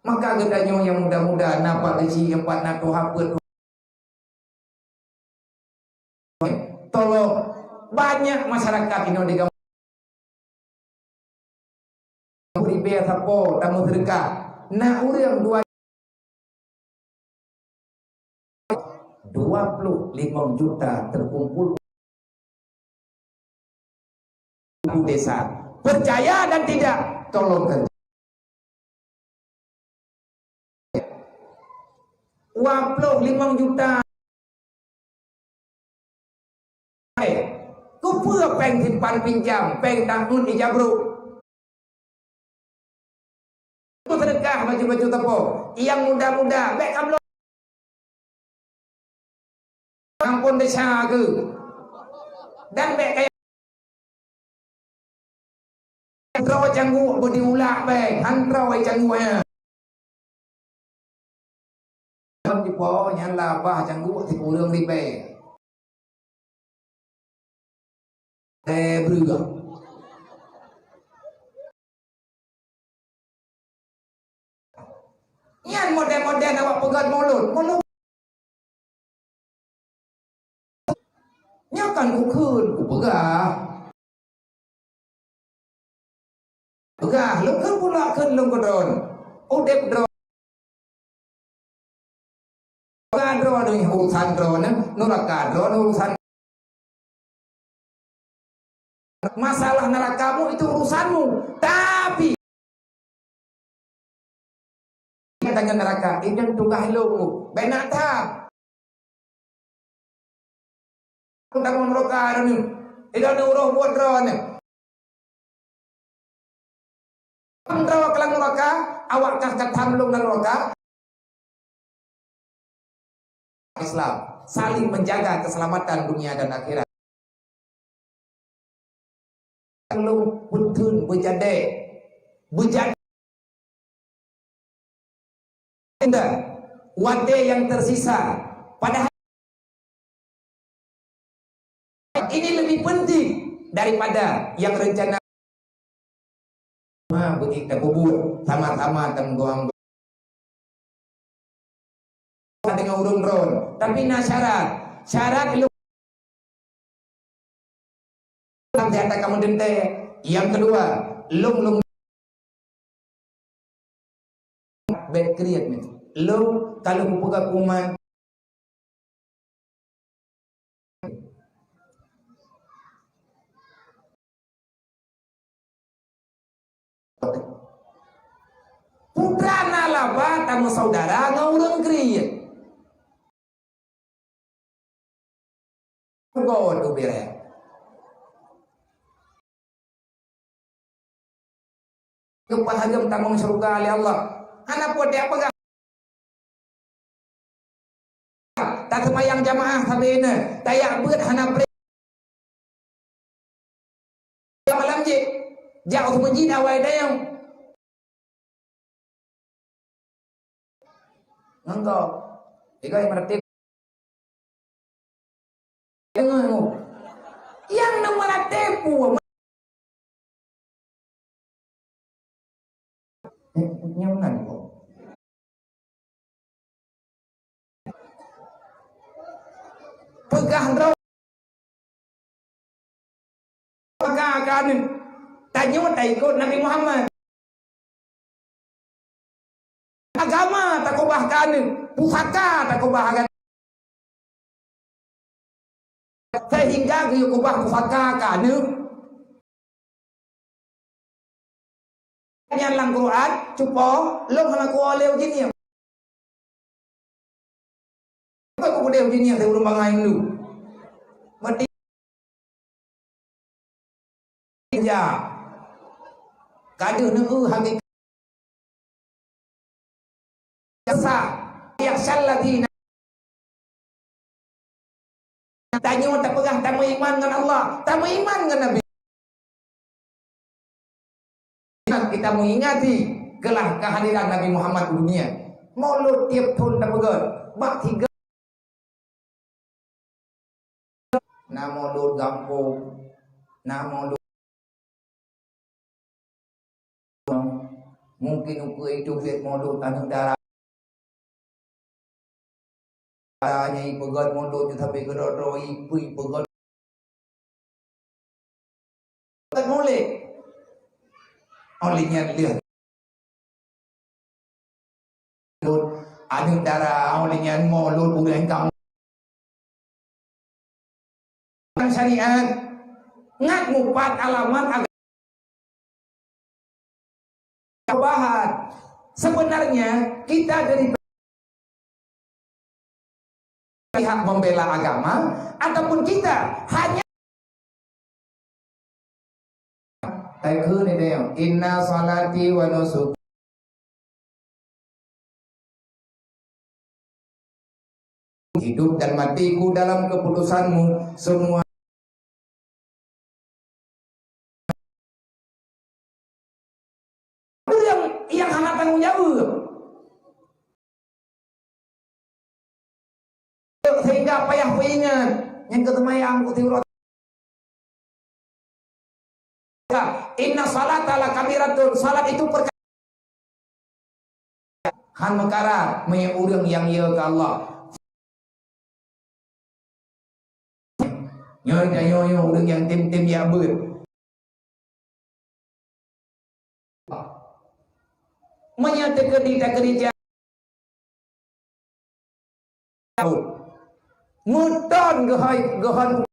Maka geutanyoe nyang muda-muda, na pat geuchik, nyang pat na tuha peuet, tolong, banyak masyarakat inoe di gampông ribée sapo tamu seudeukah. Na ureuëng dua dua puluh lima juta terkumpul di desa. Percaya dan tidak, tolong kerja. Dua puluh lima juta. Eh, kupeue péng simpan pinjam, péng tahun ijabru? Seudeukah baju-baju teupông, nyang muda-muda, bék kabloe. Ampôn desya keu. Dan bék kaya droe cangguek beu diulak bék, han droe cangguek nyan. Ngon jipo nyan labah cangguek sikureueng ribée. Eh, breueh. Nyan model-model awak peugöt mulod. Mulod. Nyoe kan kukheun, kupeugah. Peugah, lôn kheun pula kheun lôn keudroe. Udeb droe. Peugah droe nyoe urusan droe nyoe, nuraka droe nyoe urusan. Masalah nerakamu itu urusanmu, tapi dengan neraka, itu tugas lôn. Benak tak? Kamoe nuraka droeneuh. Ilôn uroe buet droeneuh. Droe ka lam nuraka, awak ka, ka tham lôn lam nuraka. Islam, saling menjaga keselamatan dunia dan akhirat. Lôn beutôi beujadé, beujadé. Watée nyang tersisa, padahal ini lebih penting daripada yang rencana. Ma beuti tapubuet sama-sama tameugoang deungon ureuëng droe, tapi na syarat. Syarat lôn Lam siat ka meudeuntée. Nyang keudua, lôn, lôn bék kriet nyoe. Lôn ka lôn kupeugah keu umat. Putra na laba tameusaudara ngon ureuëng kriet. Goe teubiréh. Geupahayeum tamong syeuruga lé Allah. Hana peue tajak peugah. Taseumayang jamaah sabe na, tajak beuet hana pré. Malam jih, jak u meuseujid awai dayong. Ngon gob. Tiga yang meratip. Nyang na meuratéb peue? Nyang nan peue? Peugah droe. Maka ka neu. Ikut Nabi Muhammad. Agama takeubah keu aneuk, pusaka takeubah keu aneuk. Sehingga geuyue keubah pusaka keu aneuk. Nyan lam Quran, cupo, lôn hana kuwoe lé uji ngieng. Bukan kupeudeh uji ngieng, saya ureueng bangai dulu. Mati. Ya. Gadoh neu hakikat. Sa, yakhsyal ladzina. Tanyoe tapeugah tameuiman ngon Allah, tameuiman ngon Nabi. Kita mengingati gelah kehadiran Nabi Muhammad di dunia. Maulud tiep thon tapeugah, bak tiga. Na maulud gampông, na maulud Mungkin ukeue itu pih modok aneuk dara. Dara nyang ipeugöt modok nyoe sabe keudroe-droe, ipeugöt. Peugöt mulek. Oleh nyan lheueh Lôn, aneuk dara, oh, lé nyan mo lôn ureueng kamoe. Syariat, ngat mupat alamat agama. Perubahan. Sebenarnya, kita dari pihak membela agama, ataupun kita hanya Taikheun idéh, "Inna salati wa nusuki." Hidup dan matiku dalam keputusanmu, semua. Ureueng nyang hana tanggong jaweueb. Sehingga payah peuingat, nyang keu seumayang, keu tiwrot. Inna salata la kabiratun, salat itu perkara han meukara, meunyoe ureueng nyang yö keu Allah. Nyoe tanyoe nyoe ureueng nyang tem-tem jak beuet. Meunyoe teukeudi takeurija, meuton geuhôi geuhon.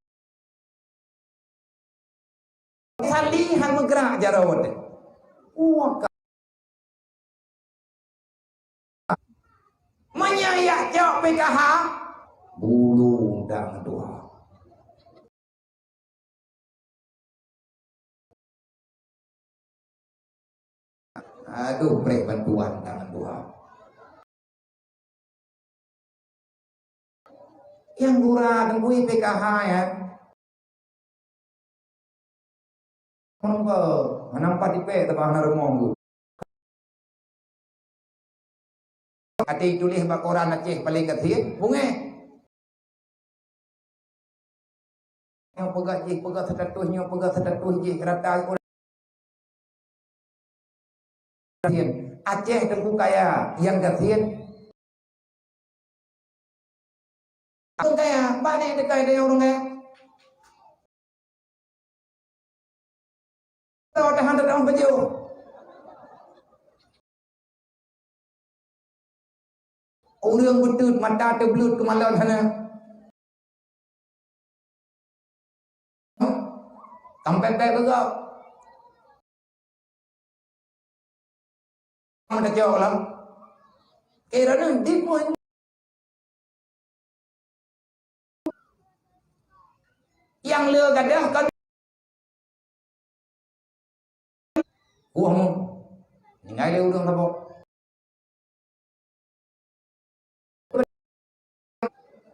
Sali han meugrak jaroe. Wah, ka-, meunyoe jak cok P K H, bulu dang tuha. Aduh, brek bantuan tangan Tuhan. Nyang gura teungku P K H ya. Monggo, hana empat ipek teubang hana rumoh tu. Até tuléh bak koran Aceh paleng gasien, bungéh. Nyoe peugah jih, peugah status, nyoe peugah status jih, rata ikon. Aceh teungku kaya, nyang gasien. Ureueng kaya, bak nyan teuka idéh ureueng kaya. Tau tahan, tau tahan bajôh. Ureueng beuteuet mata teubleuet keumalon hana. Sampai bèk geugob. Meunan cok lah. Kira nang di pun. Nyang le gadoh kan. Wah mu. Tinggai lé ureueng saboh.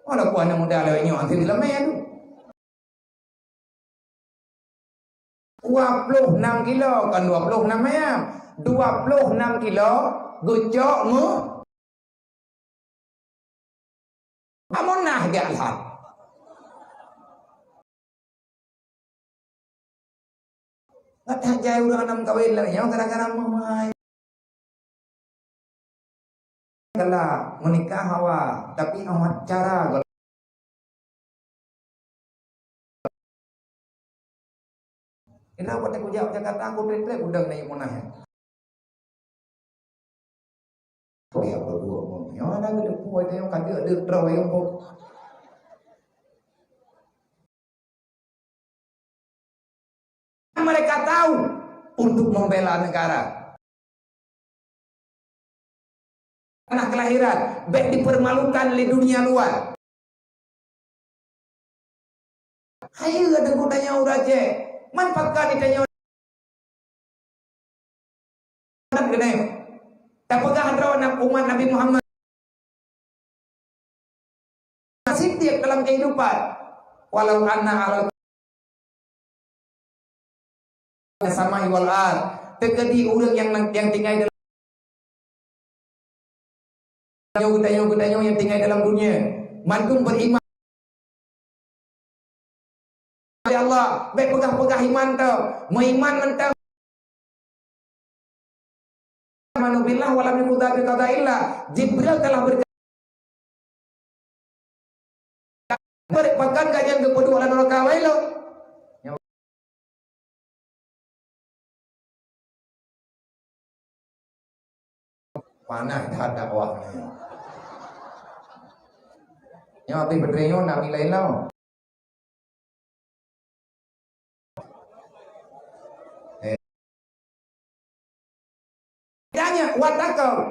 Walaupun aneuk muda lawét nyoe hase dilamé tu. Dua ploh nam kilo, kon dua ploh nam ayam. Dua ploh nam kilo geucok meu-, amonah geuh alhat. Ngat that jai ureueng hana meukawen lagèe nyoe gara-gara meuhai. Kala meunikah hawa, tapi awak cara gol-, Kira watèe kujak Jakarta, aku trép-trép udang naik Monas. Oke, apa dua mau? Nyoe ada ke depu ada yang kagak ada terus yang pok. Mereka tahu untuk membela negara. Tanah kelahiran, bèk dipermalukan lé dunia luar. Hai, ada geutanyoe ureueng Aceh, man pakon ditanyoe. Tapeugah droe umat Nabi Muhammad. Siddiq dalam kehidupan. Walau anna ahlal samai wal ard, teukeudi ureueng nyang, nyang tinggai dalam geutanyoe, geutanyoe, geutanyoe nyang tinggai dalam dunia, mandum beriman. Ya Allah, bèk peugah-peugah iman teuh, meuiman mantong. Amanu billah wa lam yuqda bi qadaillah. Jibril telah berkata, "Bèk pakon gata nyan geupeuduek lam neuraka, wahai lôn." Panas that dakwah nyoe. Nyoe habéh batri nyoe nak milai lom. Eh. Tanya, watakau,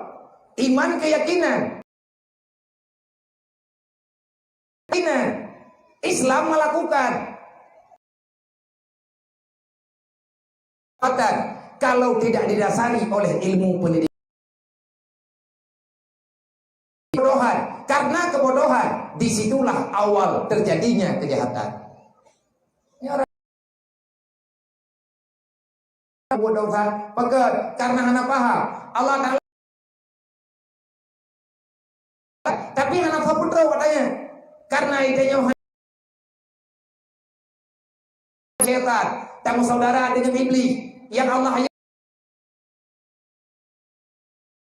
iman keyakinan. Keyakinan. Islam melakukan. Kalau tidak didasari oleh ilmu pendidikan. Kebodohan. Karena kebodohan, disitulah awal terjadinya kejahatan. Ini orang bodoh kan? Pakon? Karena hana paham. Allah Ta'ala, tapi hana paham betul katanya. Karena itu nyoh syaitan, tamu saudara dengan iblis yang Allah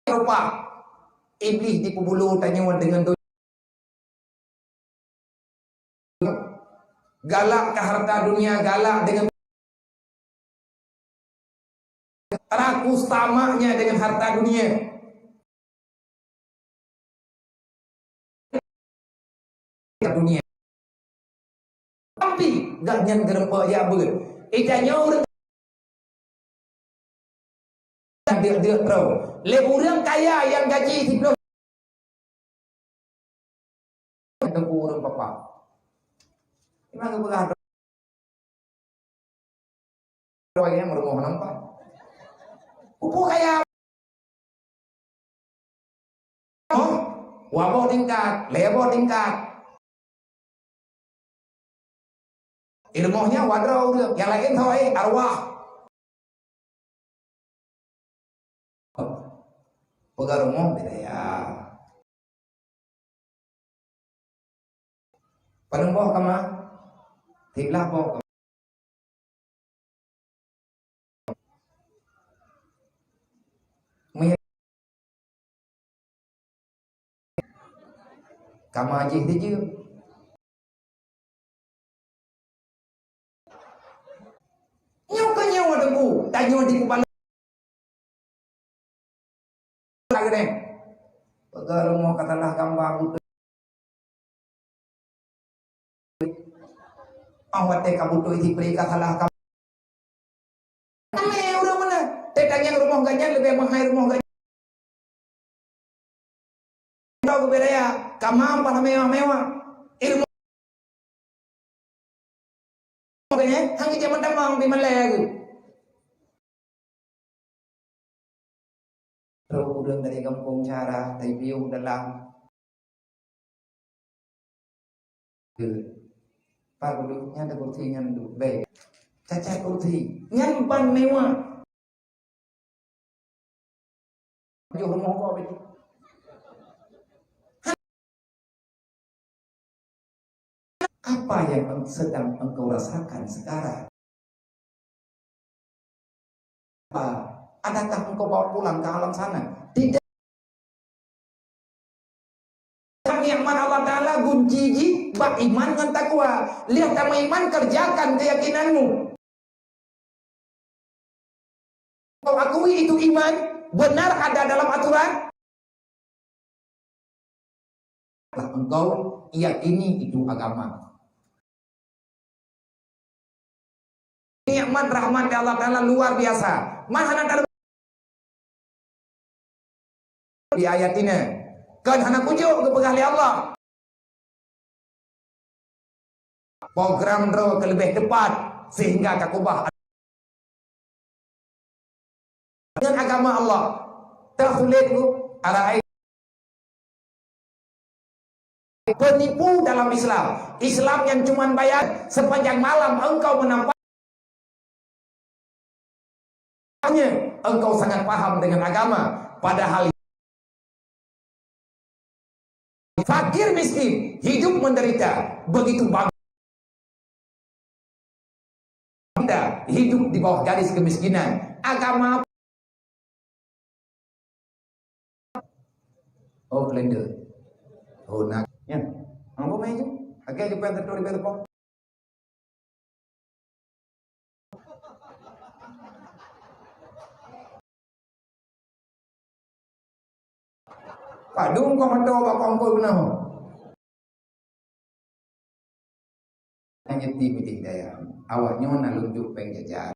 rupa. Iblis dipeubulo tanyoe dengan donya. Galak ke harta dunia, galak dengan rakus tamaknya dengan harta dunia. Dunia. Tapi gobnyan geureumpok jak beuet. Ita nyoe ureueng deuk-deuk droe. Lé ureueng kaya nyang gaji siplôh teungku ureueng papa. Memang geupeugah droe nyang rumoh nampak. Pupu kaya. Oh, dua boh tingkat, lhèe boh tingkat. Ilmu nyan wadroe ureueng, nyang laén tho, eh, arwah. Peugah rumoh beda ya. Padum boh kama? Siblah boh kama. Meuh-, kama jih dijeuem. Nyoe keuh nyoe teungku, tanyoe di kepala. Lagèe nyan. Peugah rumoh ka salah gamba beutôi. Ah, watèe ka beutôi sipri ka salah gamba. Ramè ureueng meunan. Teuh tangieng rumoh gobnyan leubeh meuhai rumoh gobnyan. Udah geupeuraya, kama pahala mewah-mewah. Ilmu. Makanya, hang jameun tamong di malèe lagèe. Trok ureueng dari gampông cara, dari piôh dalam. Ke. Pak Guru, nyan ada kursi nyan duduk. Baik. Cacat kursi. Nyan ban mewah. Tujoh rumoh kau begitu. Apa yang sedang engkau rasakan sekarang? Adakah engkau bawa pulang ke alam sana? Tidak. Nikmat Allah Ta'ala gunci jih bak iman ngon takwa. Lheuh tameuiman, kerjakan keyakinanmu. Akui itu iman, benar ada dalam aturan. Lah engkau yakini itu agama. Nikmat rahmat dari Allah Taala luar biasa. Man hana talu di ayat ini. Kan hana kujok geupeugah lé Allah. Program droe keu leubeh teupat sehingga ka kubah dengan agama Allah. Teusulet ku, arai penipu dalam Islam. Islam yang cuman bayar sepanjang malam engkau menampak. Hanya engkau sangat paham dengan agama, padahal fakir miskin hidup menderita, begitu bangga hidup di bawah garis kemiskinan. Agama. Oh, kalender. Oh, nak. Ya. Apa main tu? Agak jumpa yang tertulis di depan. Padum kau mata bak pangkot beuna. Hanya ti meeting daya. Awak nyoe na lôn jok péng jajan.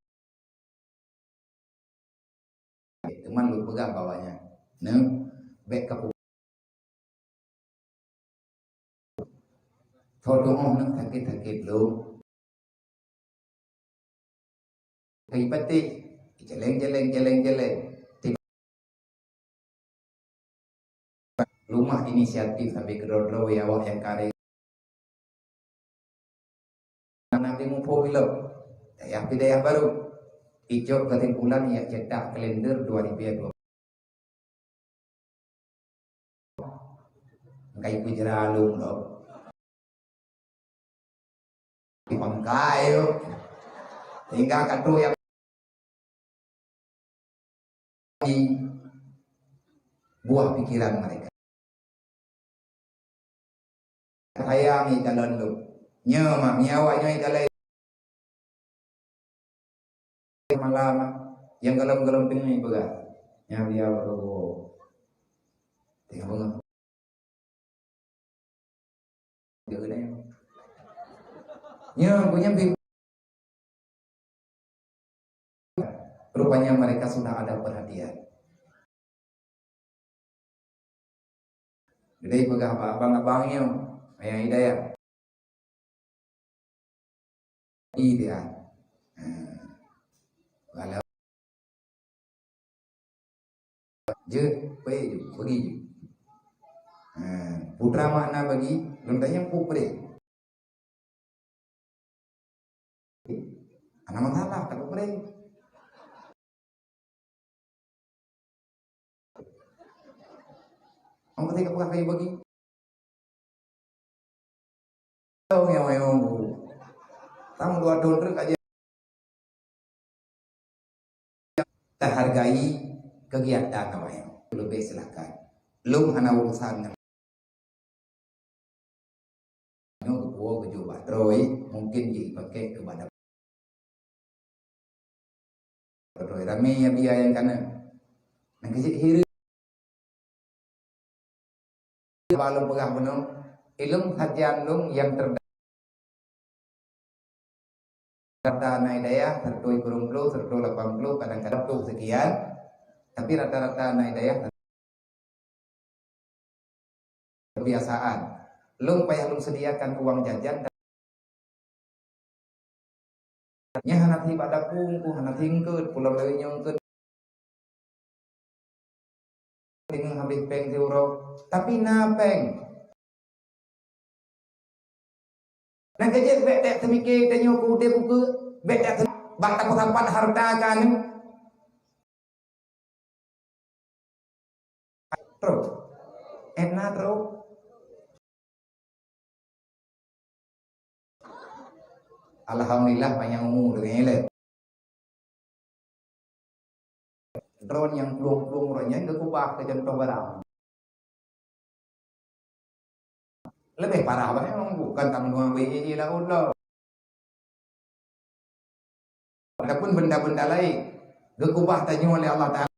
Teuma lôn peugah bak awak nyan, "Neu, bék ka pu-, tho doh neu sakét-sakét lôn." Kai patéh, jaleng, jaleng, jaleng, jaleng. Lumah inisiatif sampai keudroe-droe awak nyang kareng. Nabi muphom ilok, dayah pih dayah barô. Icok keusimpulan ijak cetak kalender dua ribu dua puluh. Engkai peujra lom lom. Di pangkai tu. Sehingga ka troh nyang di buah pikiran mereka. Sayang ikalon tu. Nyoe mah, nyoe awak nyoe ikalon. Malam, nyang golom-golom teungoh peugah. Nyang dia baru. Tengok bangat. Nyang punya bi-, rupanya mereka sudah ada perhatian. Jadi peugah bak abang-abang nyoe, ayah Hidayah. Iya. Ha. Walau jeuet, payah jeuet, bagi jeuet. Ha. Putra makna bagi, lôn tanyong peue preh. Hana masalah, tapi preh. Kamu tadi kepeugah kayu bagi. Tahu yang mayong. Tamu dua tahun terus aja. Kita hargai kegiatan awak nyan. Leubeh silakan. Lôn hana urusan ngon nyoe geupuwoe geujok bak droe, mungkin jih ipakè keu bak droe. Ramé ya biaya nyang kana. Nang keuh cit hireuen. Ba lôn peugah bunoe, ilôn sajan lôn nyang terdata na dayah seratus kureueng ploh, seratus lapan ploh, kadang-kadang ploh sekian, tapi rata-rata na dayah kebiasaan. Lôn payah lôn sediakan uang jajan. Nyan hana sibak dapu, ku hana singkeut, pulang dari nyong keut. Deungon habéh péng siuroe, tapi na péng. Nyang keujeuet bék dek teumike tanyoe keu udeb ukeue, bék dek bak tapeurapat harta ka nyoe. Trok. Ena trok. Alhamdulillah panjang umu dengan elok. Droe nyang plueng-plueng uroe nyan geukubah keu contoh barang. Leubeh parah bangai, bukan tameunua B E E laôt lom. Ataupun benda-benda laén. Geukeubah tanyoe lé Allah Taala.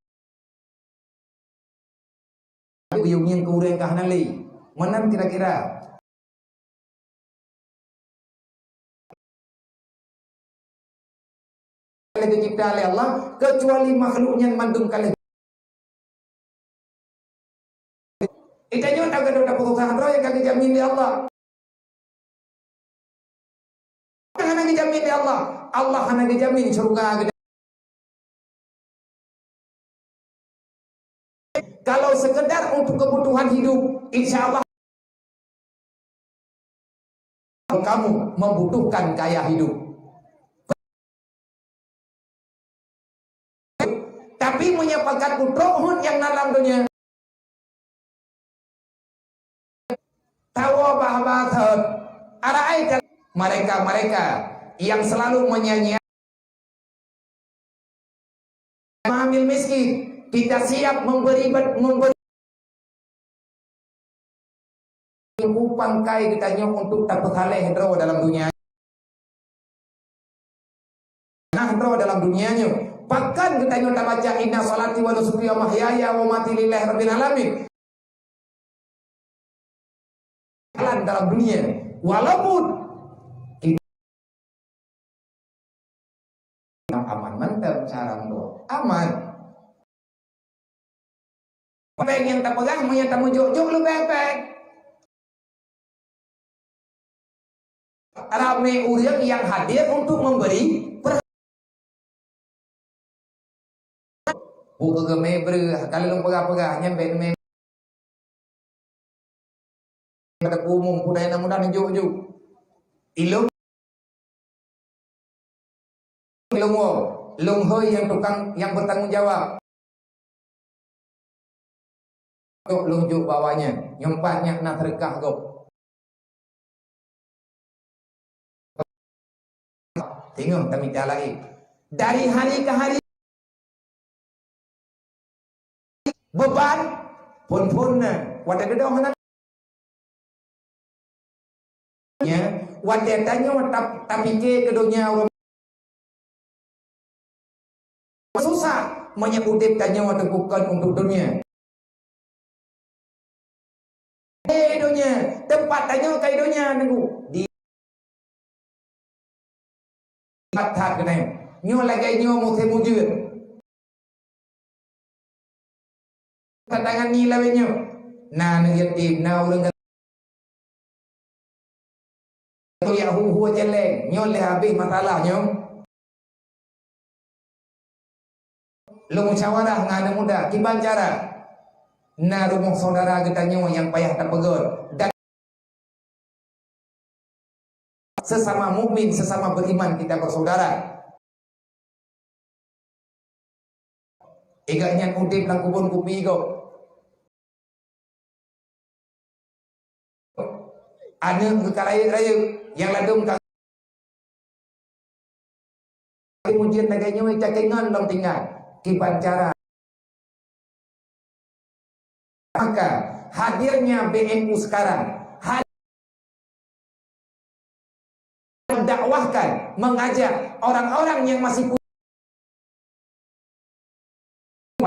Geuyue ngieng keu ureueng ka hana lé. Meunan kira-kira. Lé geucipta lé Allah, keucuali makhluk nyan mandum ka lheueh. Geutanyoe tagadôh tapeususah droe nyang ka geujamin lé Allah. Hana geujamin lé Allah. Allah hana geujamin syeuruga geutanyoe. Kalau sekedar untuk kebutuhan hidup, insya Allah kamu membutuhkan gaya hidup. Tapi meunyoe pakat putroe hon nyang na lam donya, tawoe bah-bah thot, arai ka-, mereka-mereka yang selalu menyia-nyiakan hamil miskin, kita siap memberi, memberi Pangkai geutanyoe untuk tapeusaleh droe dalam dunia. Nah, droe dalam dunia nyoe. Pakon geutanyoe tabaca, "Inna sholati wa nusuki wa mahyaya wa mamati lillahi rabbil alamin." Jalan dalam dunia. Walaupun kita aman mantap cara droe. Aman. Péng nyang tapeugah, meunyoe tameujok-jok leubeh péng. Ramé ureueng nyang hadir untuk memberi per-, buka geumé breuh, ka lôn peugah-peugah, nyan bèk mé pada umum, peue nyang mudah neujok-jok. Ilôn Lôn woe, lôn hôi nyang tukang, nyang bertanggung jawab. Tok lôn jok bak awaknyan, nyoe pat nyan na seudeukah gob. Teungoh tamita lagèe. Dari hari ke hari, beban phôn-phôn na, watèe dudoe hana. Nya, watèe tanyoe ta-, tapike keu donya ureueng susah, meunyoe udép tanyoe teuh bukon untuk donya. Eh, donya, teumpat tanyoe ka i donya, Teungku. Di That-that keunan. Nyoe lagèe nyoe musém ujeuen. Tantangan nyoe lawét nyoe. Na aneuk yatim, na ureueng ka-, yak hu-hu céléng. Nyoe lé habéh masalah nyoe. Lôn musyawarah ngon aneuk muda, kiban cara na rumoh syedara geutanyoe nyang payah tapeugöt dan sesama mukmin, sesama beriman kita bersaudara. Iga nyan udép lam kubon kupi gob. Aneuk geuka rayeuk-rayeuk nyang ladôm ka ujeuen lagèe nyoe, caké ngon lom tinggai. Kiban cara. Maka, hadirnya B N U sekarang, had-, mendakwahkan, mengajak orang-orang yang masih pu-,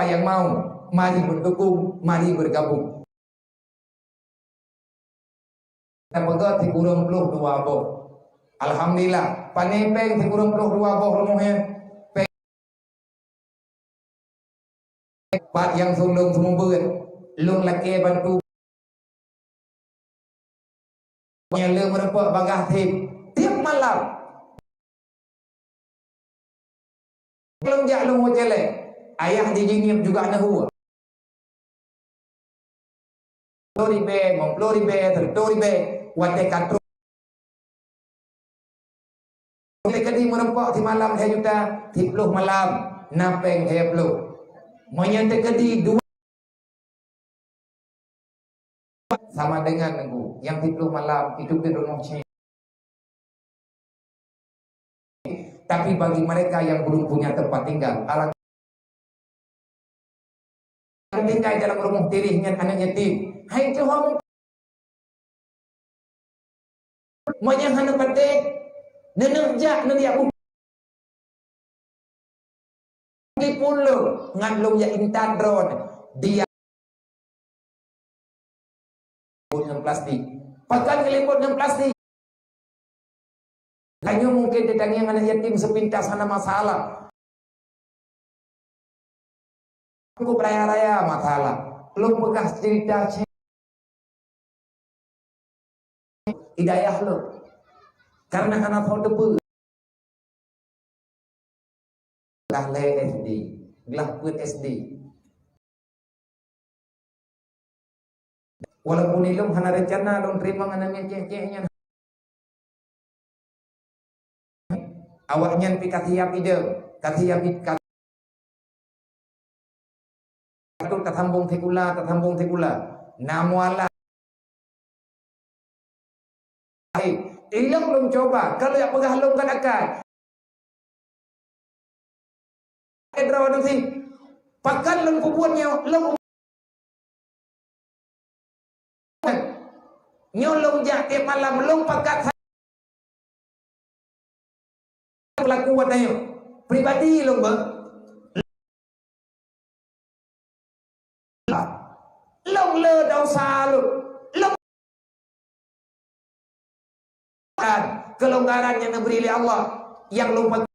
yang mau, mari mendukung, mari bergabung. Tapeugöt sikureueng ploh dua boh. Alhamdulillah, pané péng sikureueng ploh dua boh rumoh nyan. Péng pat nyang sundong seumeubeuet, lôn lakèe bantu. Nyang le meureumpok bagah tiep, tiep malam. Lôn jak lôn woe célék, ayah di Jeunieb juga neuhue. Ploh ribèe, limong ploh ribèe, sireutoh ribèe, watèe ka trôk. Lé keudéh meureumpok simalam lhèe juta, siploh malam, na péng lhèe ploh. Meunyoe teukeudi dua sama dengan nunggu, nyang siploh malam, itu pih rumoh cit. Tapi bagi mereka yang belum punya tempat tinggal, alangkah tinggai dalam rumoh tireh nyan aneuk yatim. Hai Tuhan, meunyoe hana patéh, neuneuk jak neujak bu-, di Pun lôn ngon lôn jak intat droeneuh, dia ngon plastik. Pakon keulimot ngon plastik? Tanyoe mungken teutangieng aneuk yatim sepintas hana masalah. Cukup raya-raya masalah. Lôn peugah cerita cit. Hidayah lôn. Karena hana tho teupeu. Glah lhèe S D, glah peuet S D. Walaupun ilôn hana rencana lôn teurimong aneuk miet cek-cek nyan. Awaknyan pi ka siap ideh, ka siap i-, ka Satu tasambong sikula, tasambong sikula. Na mualah. Hai, ilôn lôn cuba, ka lôn jak peugah lôn kat akai. Edro dong si. Pakon lôn peubuet nyoe, lôn Nyoe lôn jak tiep malam, lôn pakat sa-, pelaku watèe nyoe. Pribadi lôn beu-, lôn le dosa lôn. Lôn kelonggaran nyang neubri lé Allah, nyang lôn pa-,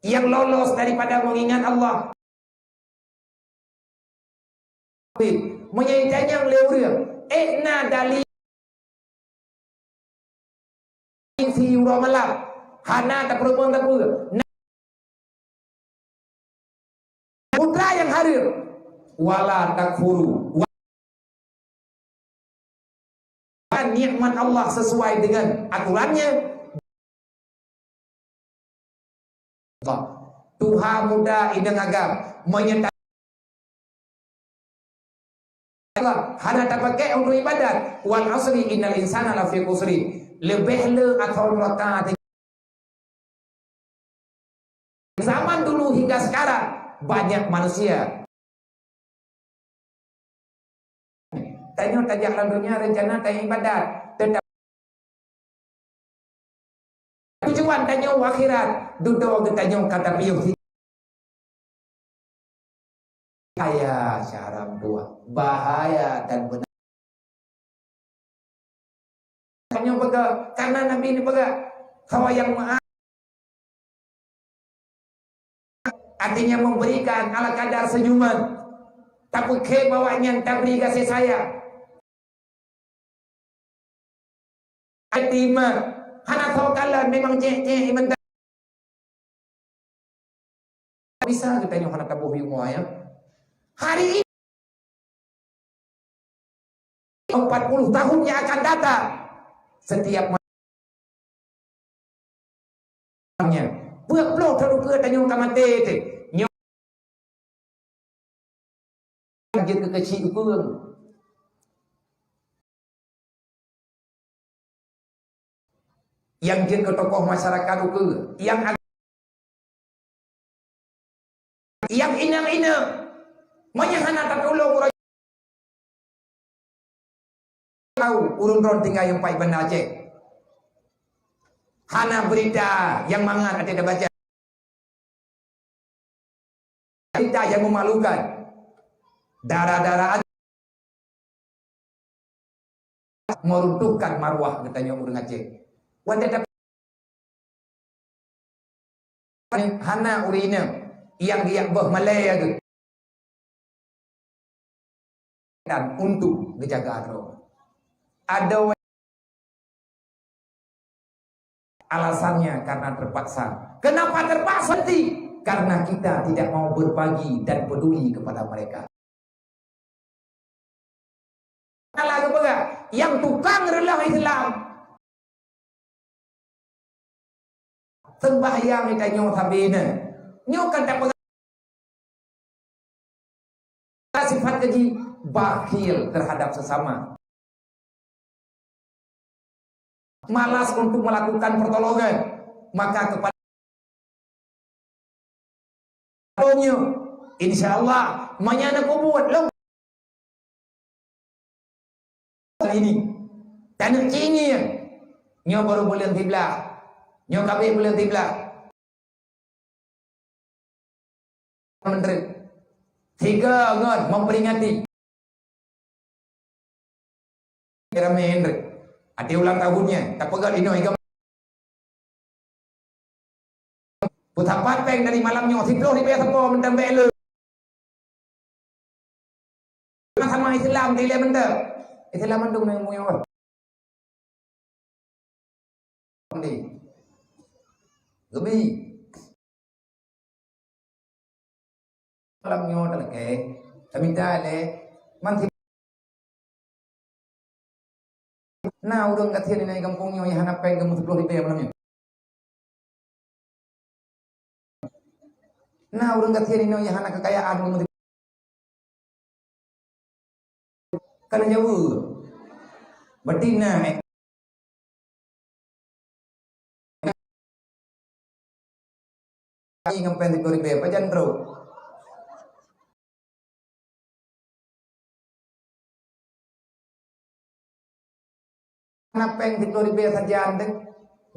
nyang lolos daripada mengingat Allah. Meunyoe itanyong lé ureueng, ék na dalil si uroe malam, hana tapeurumoh sapeue. Na putra nyang hareuem, wala takfuru. Nikmat Allah sesuai dengan aturannya. Tuha muda inong agam meunyoe ta-, hana tapakék untuk ibadat. Wal asri innal insana lafi khusri. Leubeh le atau neraka. Zaman dulu hingga sekarang, banyak manusia. Tanyoe tajak lam donya rencana tanyoe ibadat, teutap tujuan tanyoe akhirat, dudoe geutanyoe ka tapiôh si-, bahaya cara meutuah, bahaya dan beuna. Tanyoe peugah, karena Nabi ni peugah, "Hawa yang maaf." Artinya memberikan ala kadar senyuman. Tapeukhém awaknyan tabri gaséh sayang. Hana soe kalon memang cék-cék mantong. Bisa geutanyoe hana taboh ié moe, ya. Hari ini, empat puluh tahun yang akan datang, setiap ma-, peuet ploh tahun keu tanyoe ka maté teuh. Nyoe jeuet keu keuchik ukeue. Nyang jeuet keu tokoh masyarakat ukeue, nyang ag-, nyang inong-inong, meunyoe hana tatulông uroe, tau ureueng droe tinggai nyang pai Banda Aceh. Hana beurita nyang mangat até tabaca. Berita yang memalukan. Darah-darah meruntuhkan maruah geutanyoe ureueng Aceh. Watèe ta-, hana ureueng inong nyang geujak beuh malèe geuh. Dan untuk geujaga droe. Adoe Alasannya karena terpaksa. Kenapa terpaksa? Karena kita tidak mau berbagi dan peduli kepada mereka. Salah geupeugah, nyang tukang reuloh Islam. Seumbahyang tanyoe sabe nyoe. Nyoe kan tapeugah sifat keji, bakhil terhadap sesama. Malas untuk melakukan pertolongan, maka kepada, insya Allah, meunyo na peubuet lom ini. Taneuk ci ngieng. Nyoe baru buleuen siblaih. Nyoe ka abéh buleuen siblaih. Menteri. Tiga ngon memperingati. Ramé Hendrik. Até ulang tahun nyan, tapeugah inoe igam. Peusapat péng dari malam nyoe, siplôh ribèe sapo mantong bèk le. Sama-sama Islam dilèe mantong. Islam mandum nang muyoh. Di. Geumi. Malam nyoe talakèe, tamita lé, man si-, na ureueng gasien inong gampông nyoe nyang hana péng geumeusiplôh ribèe malam nyoe. Na ureueng gasien inong nyang hana keukayaan geumeusiplôh. Ka lheueh jaweub. Berarti na, eh. Ngon péng siplôh ribèe, pajan trôk. Na péng siplôh ribèe sajan deh.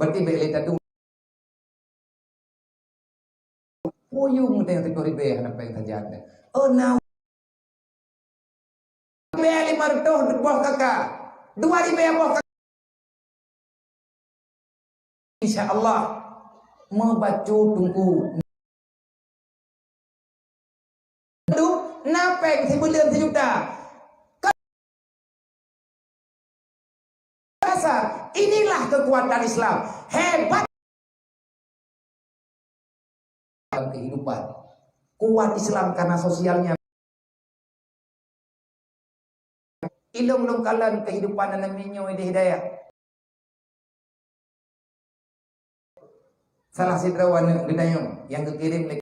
Berarti bèk lé tadu. Puyueng teuh siplôh ribèe hana péng sajan. Oh, na. Ribèe lima reutôh boh kaka. Dua ribèe boh kaka. Insya Allah, meubacut teungku. Aduh, na péng sibuleuen sijuta. Kasar, inilah kekuatan Islam. Hebat dalam kehidupan. Kuat Islam karena sosialnya. Ilôn lôn kalon kehidupan aneuk miet nyoe di hidayah. Salah sidroe aneuk geutanyoe nyang geukirém lé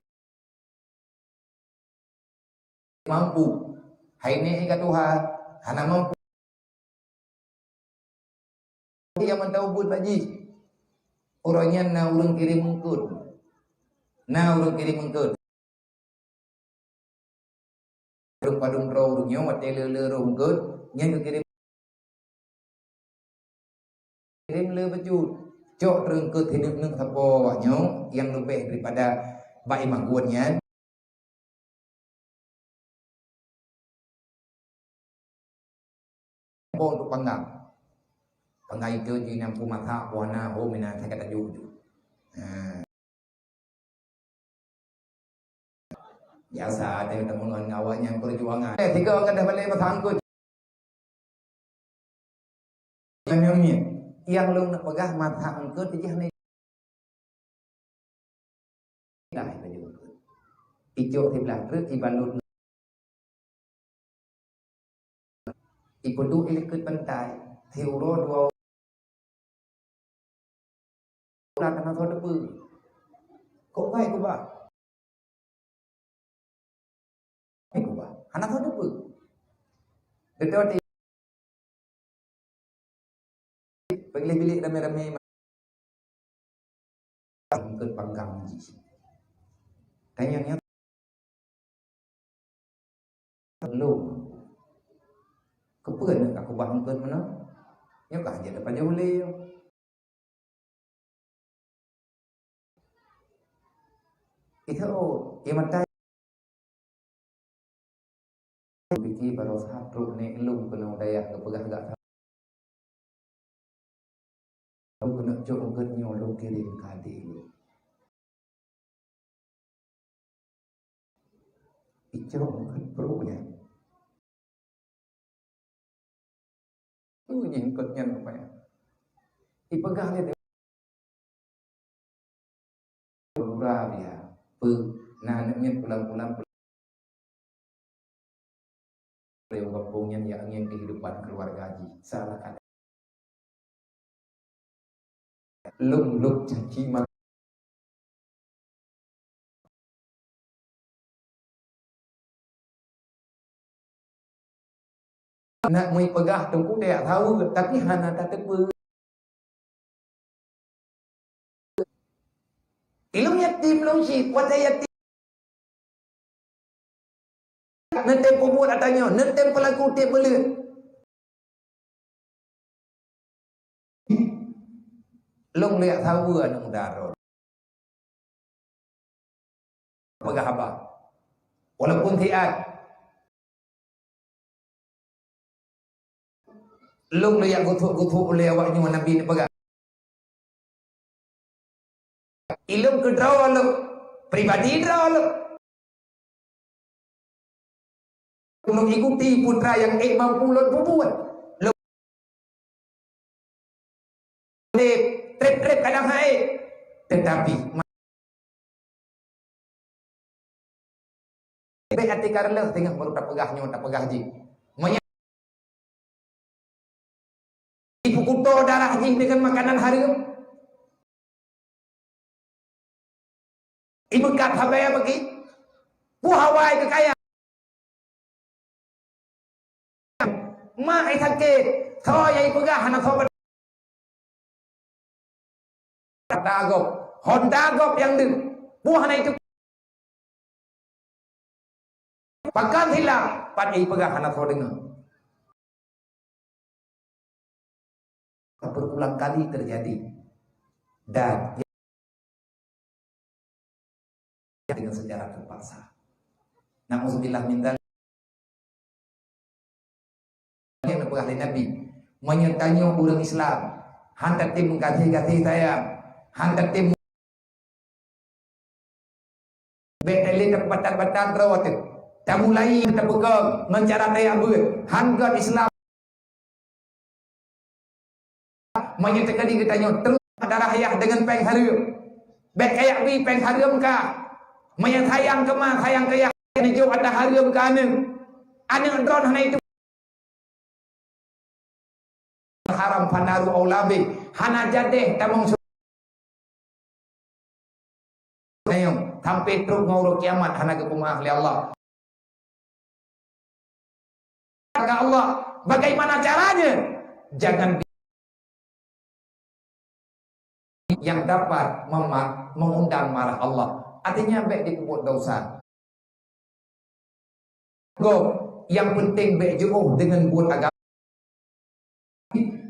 mampu. Hai nèk ka tuha, hana mampu. Nyang mantong buet bak jih. Uroe nyan na ureueng kirém eungkôt. Na ureueng kirém eungkôt. Ureueng padum droe ureueng nyoe watèe le-le roh eungkôt, nyan geukirém. Kirém le bacut. Cok treungkôt hineuk-neuk sapo awak nyoe nyang leubeh daripada bak ié maguen nyan. Boh untuk panggang. Panggang itu jih nyang peumasak buah na ho mina sakét aju-aju. Ha. Biasa ada teman awak nyang perjuangan. Eh, tiga gadah balai masa angkut. Nyang miet, nyang lôn nak peugah masa angkut tijih ni. Nah, itu juga. Icok siblah treuk ibalut. Ipeuduek ilikot pantai, siuroe dua uroe hana soe teupeue. Kok bai kubah? Bai kubah. Hana soe teupeue. Beutôi. Peugleh bilék ramé-ramé. Eungkôt panggang jih. Tanyong nyan lôn. Keupeue neuk ka kubah eungkôt meunan? Nyoe ka hanjeuet tapajoh ulée nyoe. Itu, oh, ié matai. Pike baroesa trok nèk lôn keunoe dayah geupeugah gak lôn keuneuk cok eungkôt nyoe lôn kirém keu adé lôn. Icok eungkôt pruet nyan. Peue nyang eungkôt nyan rupanya? Ipeugah lé Gura dia. Peu, na aneuk nyan pulang-pulang lé gampông nyan ya angin kehidupan keluarga jih. Salah kata. Lôn lôn caci ma-, nak meupeugah teungku tajak saweue, tapi hana tateupeue. Ilôn yatim lôn cit, watèe yatim. Neutem peubuet ata nyoe, neutem peulaku tiep beuleueh. Lôn lé saweue aneuk muda droe. Peugah haba. Walaupun siat, lôn lôn jak geuthok-geuthok lé awak nyoe Nabi neupeugah. Ilôn keudroe lôn, pribadi droe lôn. Lôn ikuti putra nyang ék mampu lôn peubuet. Lôn treb-treb kadang hai, teutapi bék até ka reuloh teungoh baru tapeugah nyoe, tapeugah jih. Meunyoe ipeukuto darah jih deungon makanan hareuem, ibeukab haba bagi, peue hawa keu kaya. Mak sakét, soe nyang ipeugah hana soe. Honda gob, Honda gob nyang deuh. Peue hana itu. Pakon hilang, pat ipeugah hana soe deungoe. Berulang kali terjadi. Dan dengan secara terpaksa. Nauzubillah min dzalik. Nyang neupeugah lé Nabi, meunyoe tanyoe ureuëng Islam, han tatem meugaséh-gaséh sayang, han tatem bék lé tapeubatan-batan droe teuh. Tamulai tapeugah ngon cara tajak beuet, han gét Islam. Meunyoe teukeudi geutanyoe teurok darah ayah deungon péng hareuem, bék kajak bi péng hareuem ka. Meunyoe sayang keu ma, sayang keu yah, neujok ata hareuem keu aneuëk. Aneuëk droe hana itu haram, fanaru aula bih, hana jadéh tamong su-, sampai trok ngon uroe kiamat hana geupeumaáh lé Allah. Kata Allah, bagaimana caranya? Jangan bi-, yang dapat mema-, mengundang marah Allah. Artinya, bék dipeubuet dosa. Gob, yang penting bék jiôh deungon buet agama.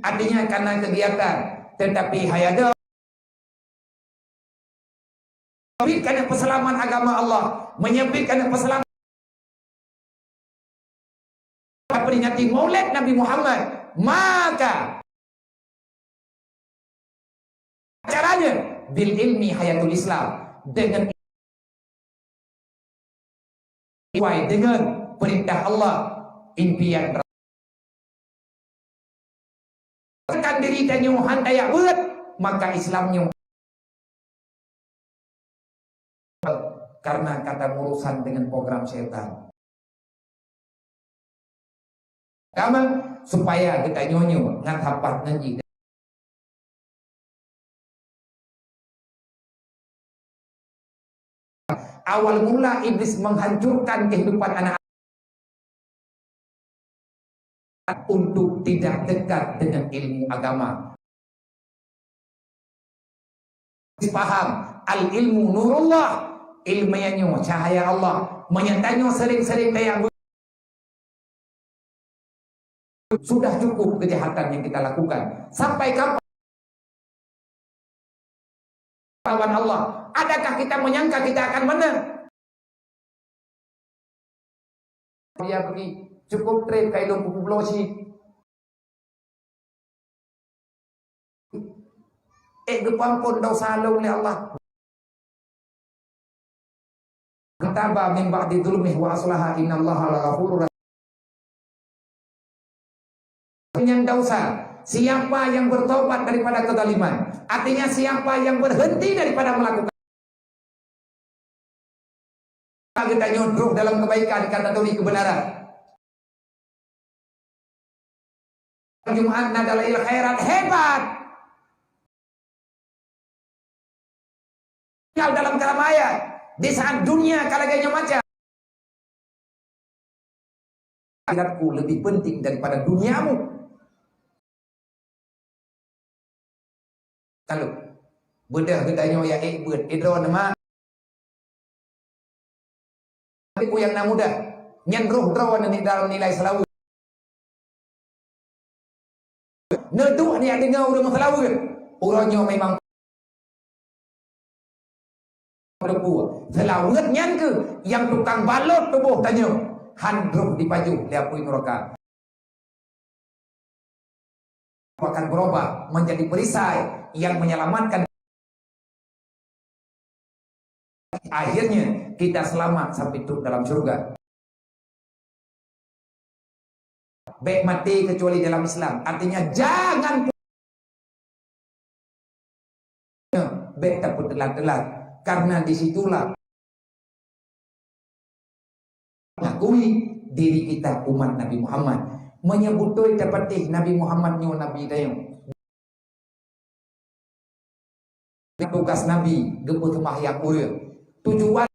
Artinya, kana kegiatan, tetapi hai ada. Meunyeubit kana peuseulamat agama Allah, meunyeubit kana peuseulamat, peringati Maulid Nabi Muhammad, maka caranya bil ilmi hayatul Islam, dengan sesuai dengan perintah Allah, impian kan diri tanyoe han tajak beuet, maka Islam nyoe karena kata urusan dengan program setan. Kamoe supaya geutanyoe nyoe ngon sapat ngon jih. Awal mula Iblis menghancurkan kehidupan anak untuk tidak dekat dengan ilmu agama. Paham, al ilmu nurullah, ilmu nyan nyoe cahaya Allah. Meunyoe tanyoe sering-sering tayang, sudah cukup kejahatan yang kita lakukan. Sampai kapan lawan Allah? Adakah kita menyangka kita akan menang? Ya, pergi. Cukup treb kai lôn peupulo cit. Eh, geupeuampon dosa lôn lé Allah. Taba min ba'di dzulmihi wa aslaha innallaha laghafurur rahim. Nyan dosa. Siapa yang bertobat daripada kezaliman, artinya siapa yang berhenti daripada melakukan, geutanyoe troh dalam kebaikan, ka taturi kebenaran. Jumat na dalail khairat hebat. Tinggal dalam keramaian, di saat dunia ka lagée nyoe macam. Akhiratku lebih penting daripada duniamu. Kalau beudah geutanyoe ya ék beuet, idroe nama. Tapi ku nyang na mudah, nyan roh droe neuneuk dalam nilai seulaweuet. Neuduek neujak deungoe ureuëng meuseulaweuet. Uroe nyoe memang Teupeu, seulaweuet nyan keuh nyang tukang balot tuboh tanyoe, han droh jipajoh lé apui nuraka. Akan berubah menjadi perisai yang menyelamatkan. Akhirnya, kita selamat sampai trok dalam syurga. Bèk maté kecuali dalam Islam. Artinya, jangan bèk tapeutelat-telat. Karena di situlah mengakui diri kita umat Nabi Muhammad. Meunyoe beutôi tapatéh Nabi Muhammad nyoe Nabi tanyoe. Tugas Nabi geupeuseumbahyang ureueng. Tujuan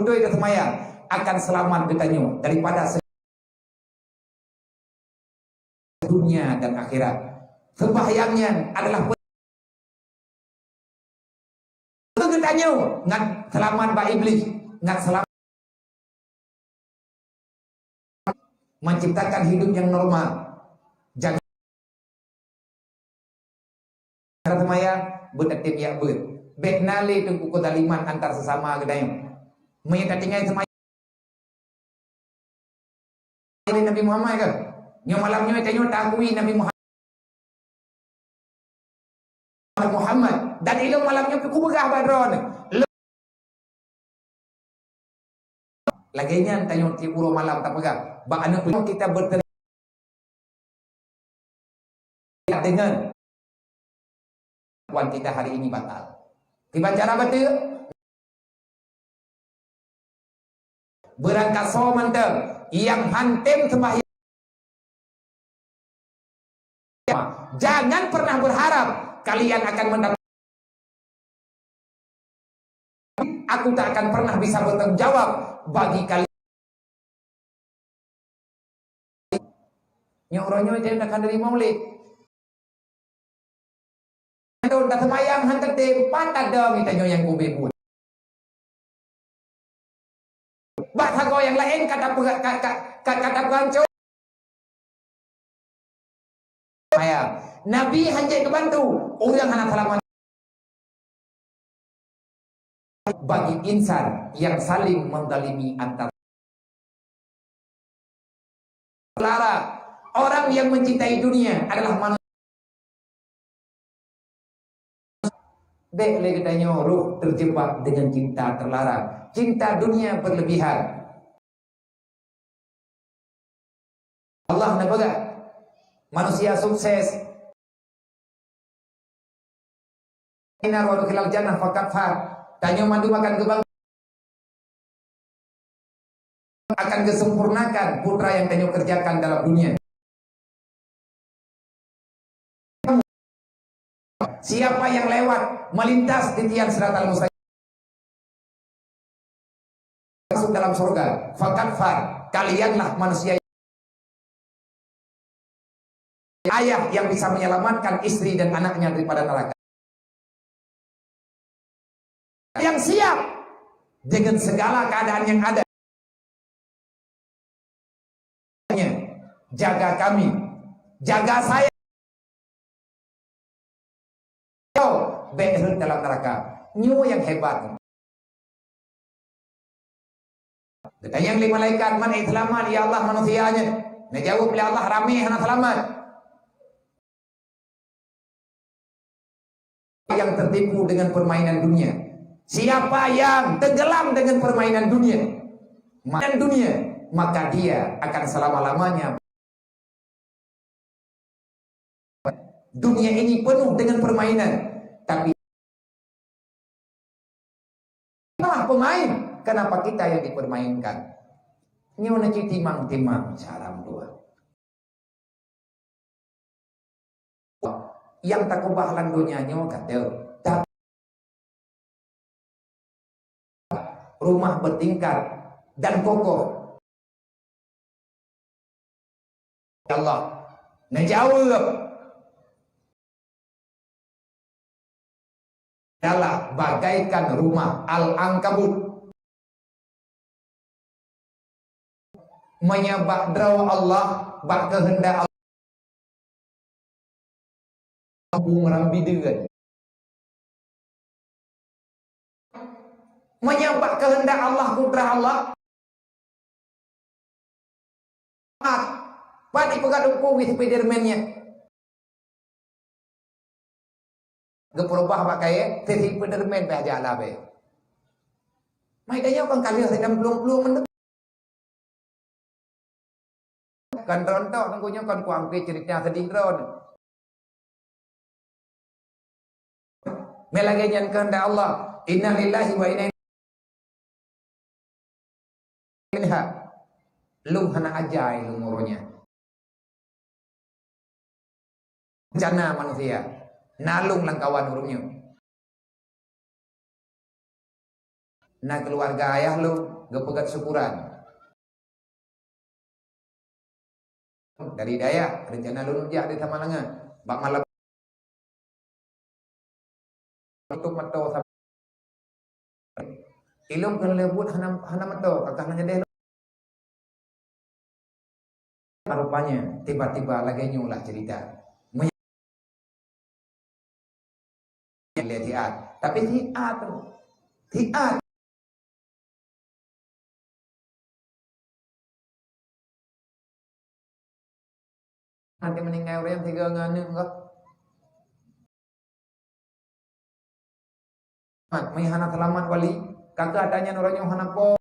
beutôi taseumbahyang akan seulamat geutanyoe daripada se-, dunia dan akhirat. Seumbahyang nyan adalah pe-, geutanyoe ngat seulamat bak Iblih, ngat seulamat menciptakan hidup yang normal. Jangan cara seumbahyang, beutateubiet beuet. Bèk na lé teungku keuzaliman antar sesama geutanyoe. Meunyoe tatinggai seumbahyang lé Nabi Muhammad kan? Nyoe malam nyoe tanyoe takui Nabi Muhammad. Muhammad. Dan ilôn malam nyoe kupeugah bak droeneuh. Lagèe nyan tanyoe tiep uroe malam tapeugah. Bak aneuk kita berteri-, dengan Tuhan kita hari ini batal. Kiban cara beutôi? Beurangkasoe mantong nyang han tem seumbahyang. Jangan pernah berharap kalian akan mendapat. Aku tak akan pernah bisa bertanggung jawab bagi kalian. Nyoe uroe nyoe tanyoe ka neurima ulèe. Lôn taseumayang han teutem, pat adoe tanyoe nyang ubé buet. Bak sagoe nyang laén ka tapeu-, ka, ka, ka, ka tapeuhanco. Maya Nabi hanjeuet geubantu ureueng hana seulamat. Bagi insan yang saling menzalimi antar Lara, orang yang mencintai dunia adalah manusia. Dek lé geutanyoe roh terjebak dengan cinta terlarang. Cinta dunia berlebihan. Allah neupeugah, manusia sukses Inna wa dukhilal jannah faqad faz. Tanyoe mandum akan geubang-, akan geusempurnakan putra nyang tanyoe kerjakan dalam dunia. Siapa yang lewat melintas di tiang siratal mustaqim, masuk dalam surga, faqad faz, kalianlah manusia, ayah yang bisa menyelamatkan istri dan anaknya daripada neraka. Yang siap dengan segala keadaan yang ada. Jaga kami, jaga saya. Bèk rhot dalam neraka. Nyoe nyang hebat. Geutanyong lé malaikat, "Man seulamat, ya Allah, manusia nyan?" Neujaweueb lé Allah, "Ramé hana seulamat." Yang tertipu dengan permainan dunia. Siapa yang tenggelam dengan permainan dunia, mainan dunia, maka dia akan selama-lamanya. Dunia ini penuh dengan permainan, tapi malah pemain. Kenapa kita yang dipermainkan? Nyoe na cit timang-timang cara dua. Nyang takeubah lam donya nyoe ka teuh. Tapi rumah bertingkat dan kokoh. Ya Allah, neujaweueb. Adalah bagaikan rumah Al-Ankabut. Meunyoe bak droe Allah, bak keuheundak Allah, ureueng bideuen. Meunyoe bak keuheundak Allah, kudrah Allah, pat, pat ipeugah dukung di Spiderman nyan. Geupeurubah bak kayée, si Spiderman pih aja labée. Mai tanyoe kon ka lheueh sidang plueng-plueng meunan. Kon droeneuh, teungku nyoe kon kuampe ceurita sedih droeneuh. Mé lagée nyan keuheundak Allah. Inna lillahi wa inna ilaihi raji'un. Lôn hana aja lôn uroe nyan. Rencana manusia. Na lôn lamkawan ureuëng nyoe. Na keuluwarga ayah lôn geupeugét syukuran. Dari dayah, rencana lôn jak di Samalanga. Bak malam tutup mata. Ilôn keuneulheueh buet hana, hana mata, kakah na nyedeh. Rupanya, tiba-tiba lagée nyoe lah cerita. Lé siat. Tapi siat tu. Siat. Nanti meninggai ureuëng tiga ngon aneuk kah? Mat, meuhana seulamat wali, kakeuh ata nyan uroe nyoe hana po.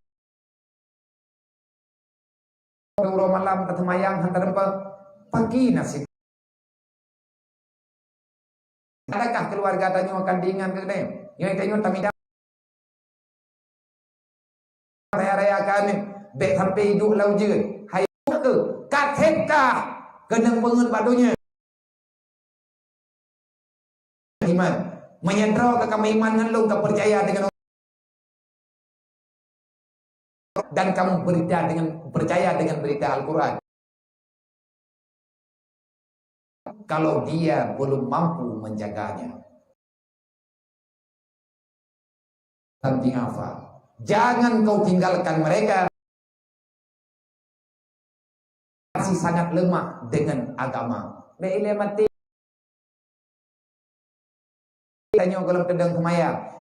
Uroe malam teuseumayang hana teureumpah, paki nasib. Adakah keuluwarga tanyoe akan diingat keu geutanyoe? Nyoe tanyoe tamita raya-raya keu aneuk, bék sampai iduek lam ujeuen. Hai keu, ka theb kah keunong beungeut bak donya. Iman. Meunyoe droe ka kameuiman ngon lôn, kapeucaya deungon dan kamu berita dengan, percaya dengan berita Al-Quran. Kalau dia belum mampu menjaganya, jangan kau tinggalkan mereka. Masih sangat lemah dengan agama. Bék ilée maté. Tanyoe gohlom teudong seumayang.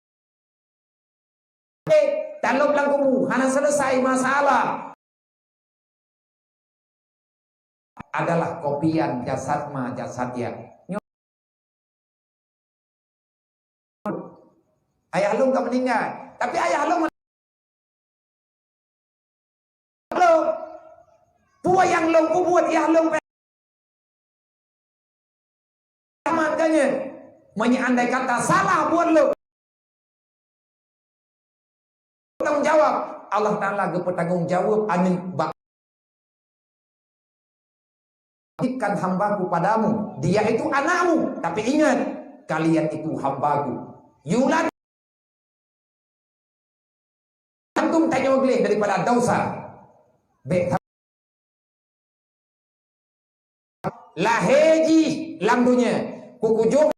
Eh, talop lam kubu, hana selesai masalah. Adalah kopian jasad ma jasad ya. Nyoe ayah lôn ka meuninggai, tapi ayah lôn Lôn, peue nyang lôn peubuet, yah lôn peubuet. Makanya, meunyoe andai kata salah buet lôn, tanggung jawab, Allah Taala geupeutanggong jawab aneuk bak Titipkan hambaku padamu, dia itu anakmu. Tapi ingat, kalian itu hambaku. Yulad antum tanyoe gleh daripada dosa. Bék lahé jih lam dunia, kukujok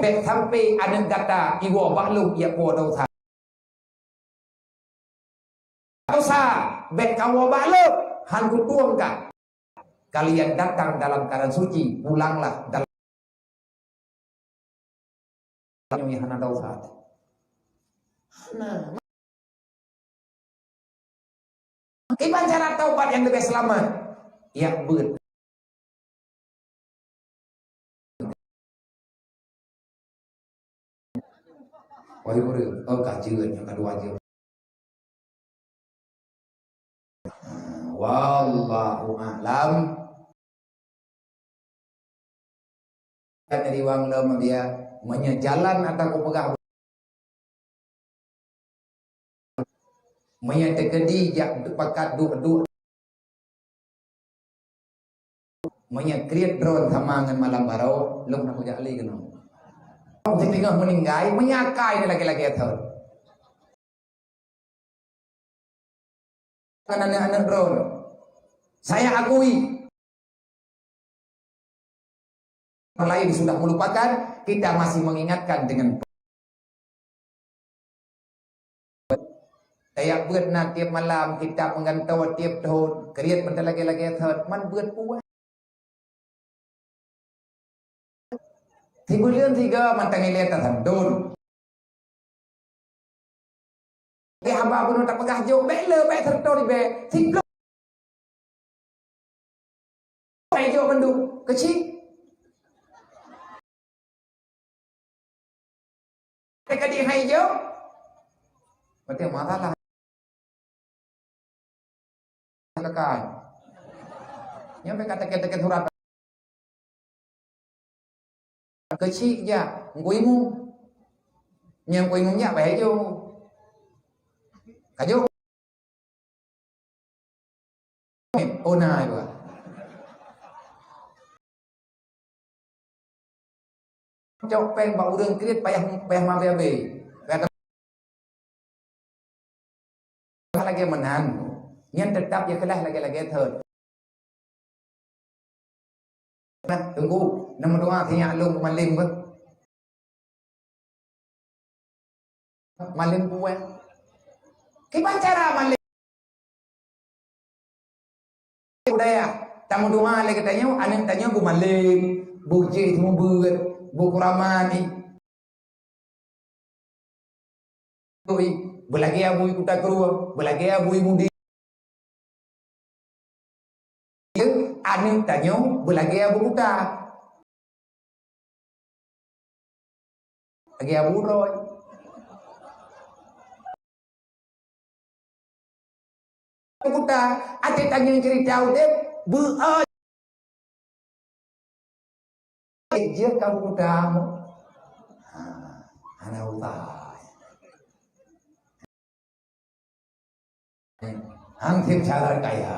Bék sampai aneuk gata iwoe bak lôn, ya po dosa. Dosa, bék kawoe bak lôn, han kutueng ka. Kalian datang dalam keadaan suci, pulanglah dalam nyang hana dosa. Hana. Kiban cara taubat nyang leubeh seulamat? Yak beuet. Wahai ureueng, oh ka jeuet nyang kadua jeuet. Wallahu a'lam. Kan dari wang lom dia, meunyoe jalan ata kupeugah. Meunyoe teukeudi jak pakat duek-duek. Meunyoe kriet droe sama ngon malam baroe, lôn nak kujak lé keunoe. Di teungoh meuninggai, meunyakai ni lagée-lagée thon. Kan aneuk-aneuk droe. Saya akui. Lain sudah melupakan, kita masih mengingatkan dengan Tayak beuet na tiep malam, kitab meugantoe tiep thon, kriet mantong lagée-lagée thon, man beuet puih. Sibuleuen sigoe mantong ilée tasandon. Haba bunoe tapeugah jok, bèk le, bèk seutôt ribèe. Siplôh hai jok mandum. Keuchik. Teuka di hai jok. Berarti masalah. Lekai. Nyan bèk ka teuka-teuka surat. Keuchik jak, Teungku Imum. Nyang Teungku Imum jak, bah jok. Ka jok. Oh, na, ibu. Cok péng bak ureueng kriet payah, payah mabe-abe. Kata lagèe meunan, nyan teutap ya keulah lagèe-lagèe thot. Nah, teungku, na meudoa sinyak lôn keu malem beuh. Malem puéh. Kiban cara malem? Budaya. Tameudoa lé geutanyoe, aneuk tanyoe beumalem, beujeuet seumeubeuet, beukeuraman. Beulagèe Abu Kuta Krueng, beulagèe Abu Mudi. Aneuk tanyoe beulagèe Abu Kuta. Lagèe Abu Roy. Abu Kuta, até tanyoe cerita udép, beuoi. Eh, jeuet ka Abu Kuta. Ha, hana usah. Hansip cara kaya.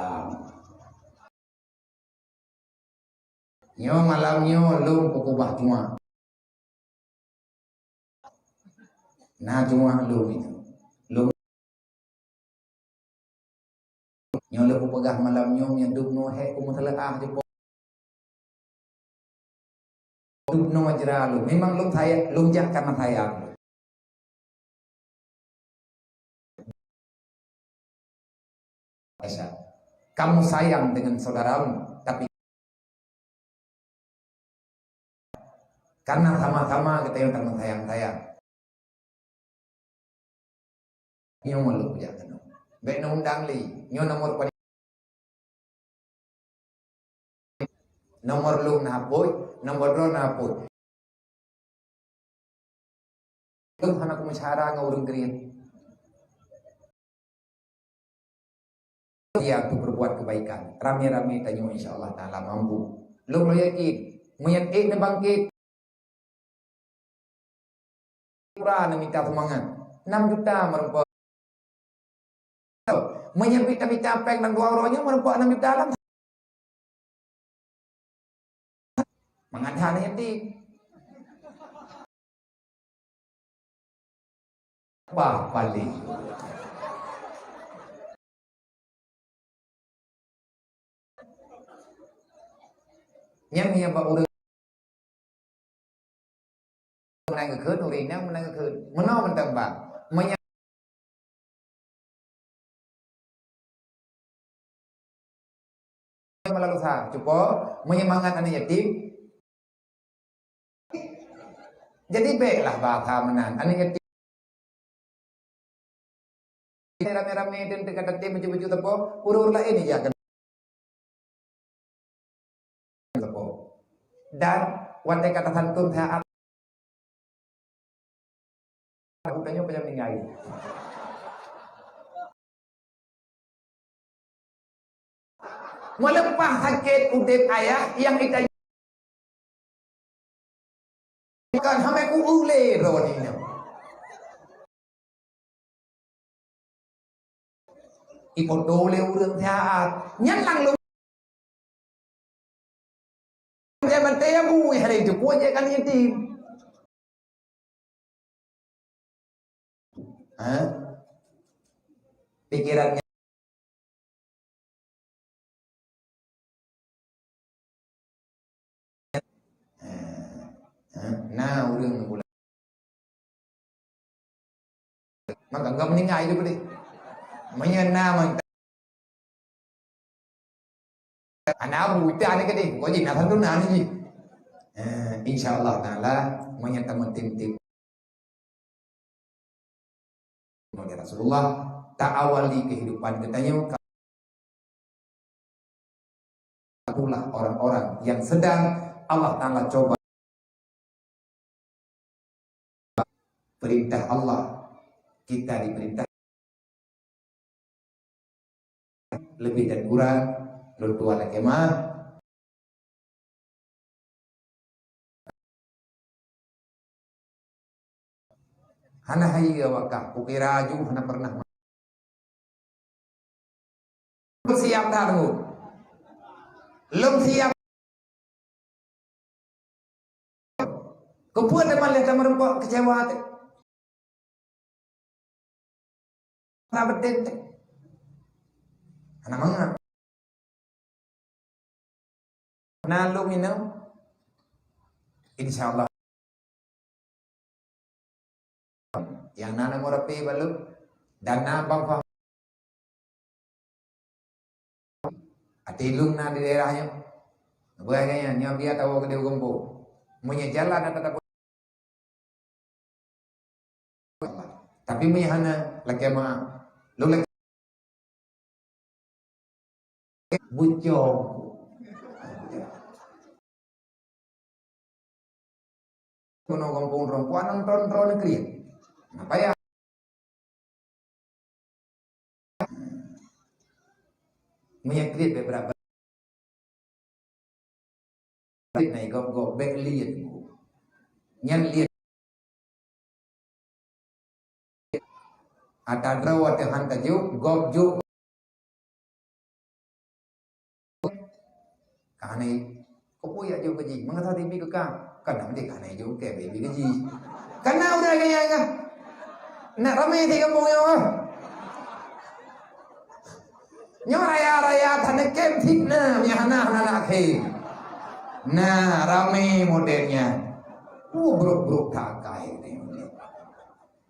Nyoe malam nyoe lôn peukeubah tuha. Na tuha lôn itu. Lôn nyoe lôn peupeugah malam nyoe, meunyoe dub nyoe hék keu meuseuleuah jipok. Dub nyoe jra lôn. Memang lôn sayang, lôn jak karena sayang. Aisyah, kamu sayang dengan saudaramu, tapi karena sama-sama kita yang saling sayang-sayang. Nyoe lôn jak keunoe. Bèk neuundang lé. Nyoe nomor paling Nomor lôn na hapôi, nomor droe na hapôi. Lôn hana kumeusyara ngon ureueng kriet. Ya, untuk berbuat kebaikan. Ramé-ramé tanyoe insya Allah Taala mampu. Lôn yakin, meunyoe ék neubangkét. Pura neumita seumangat. Enam juta meureumpok. Meunyoe mita-mita péng dan dua uroe nyoe meureumpok enam juta lam. Mangat hana yatim. Bah paling. Nyan nyang bak ureueng meunan geukheun, ureueng inong meunan geukheun. Meunoe mantong bang. Meunyoe meulalu sa, cupo, meunyoe mangat aneuk yatim, jadi bèklah bahasa meunan, aneuk yatim. Ramé-ramé dan teuka tatem baju-baju teupok, ureueng laén ija keu teupok. Dan watèe ka tasantun saát, bukannya banyak meninggai. Meuleupah sakét udép ayah nyang ita kan hamai ku ulé droe nyoe. Ipoto lé ureueng saát. Nyan lang lom. Zaman teuh ya bui hari itu pun je kan yatim. Ha? Pikirannya. Ha, ha, na ureueng pula. Maka enggak meninggai itu boleh. Meunyoe na mantong Ana buta ni kadeh, pokok jih na satu na ni jih. Eh, insya Allah Taala, meunyoe tameutim-tim. Rasulullah, taawali kehidupan geutanyoe, itulah orang-orang yang sedang Allah Taala coba. Perintah Allah, kita diperintah lebih dan kurang, lôn tuan lakée meu'ah. Hana hayeue awak kah, kukira aju hana pernah. Siap dah tunggu. Lôn siap. Keupeue teuma lé tameureumpok keucewa teuh? Hana beutôi teuh. Hana mangat. Na lôn inong, insya Allah. Nyang na nomor H P bak lôn, dan na Bang Fah-, até lôn na di daerah nyoe. Bukan nyan, nyoe biar tahu ke dia gempur. Punya jalan ada tak. Tapi meuhana lakée meu'ah. Lôn lakée bucong. Keunoe gampông droe, kuat nonton droe nangkriet. Nah, payah. Meunyo kriet bèk brat-brat. Kriet na gob-gob, bèk liet. Nyan liet. Ata droe watèe han tajok, gob jok. Ka hana, keupeue jak jok keu jih? Meungasah tibi keu ka. Ka na deh ka hana jok keu tibi keu jih. Ka na udah gaya kah? Nak ramé di gampông nyoe, ah. Nyoe raya-raya taneukem fitnah, meuhana hana nak khem. Nah, ramé model nyan. Uh, brok-brok takai.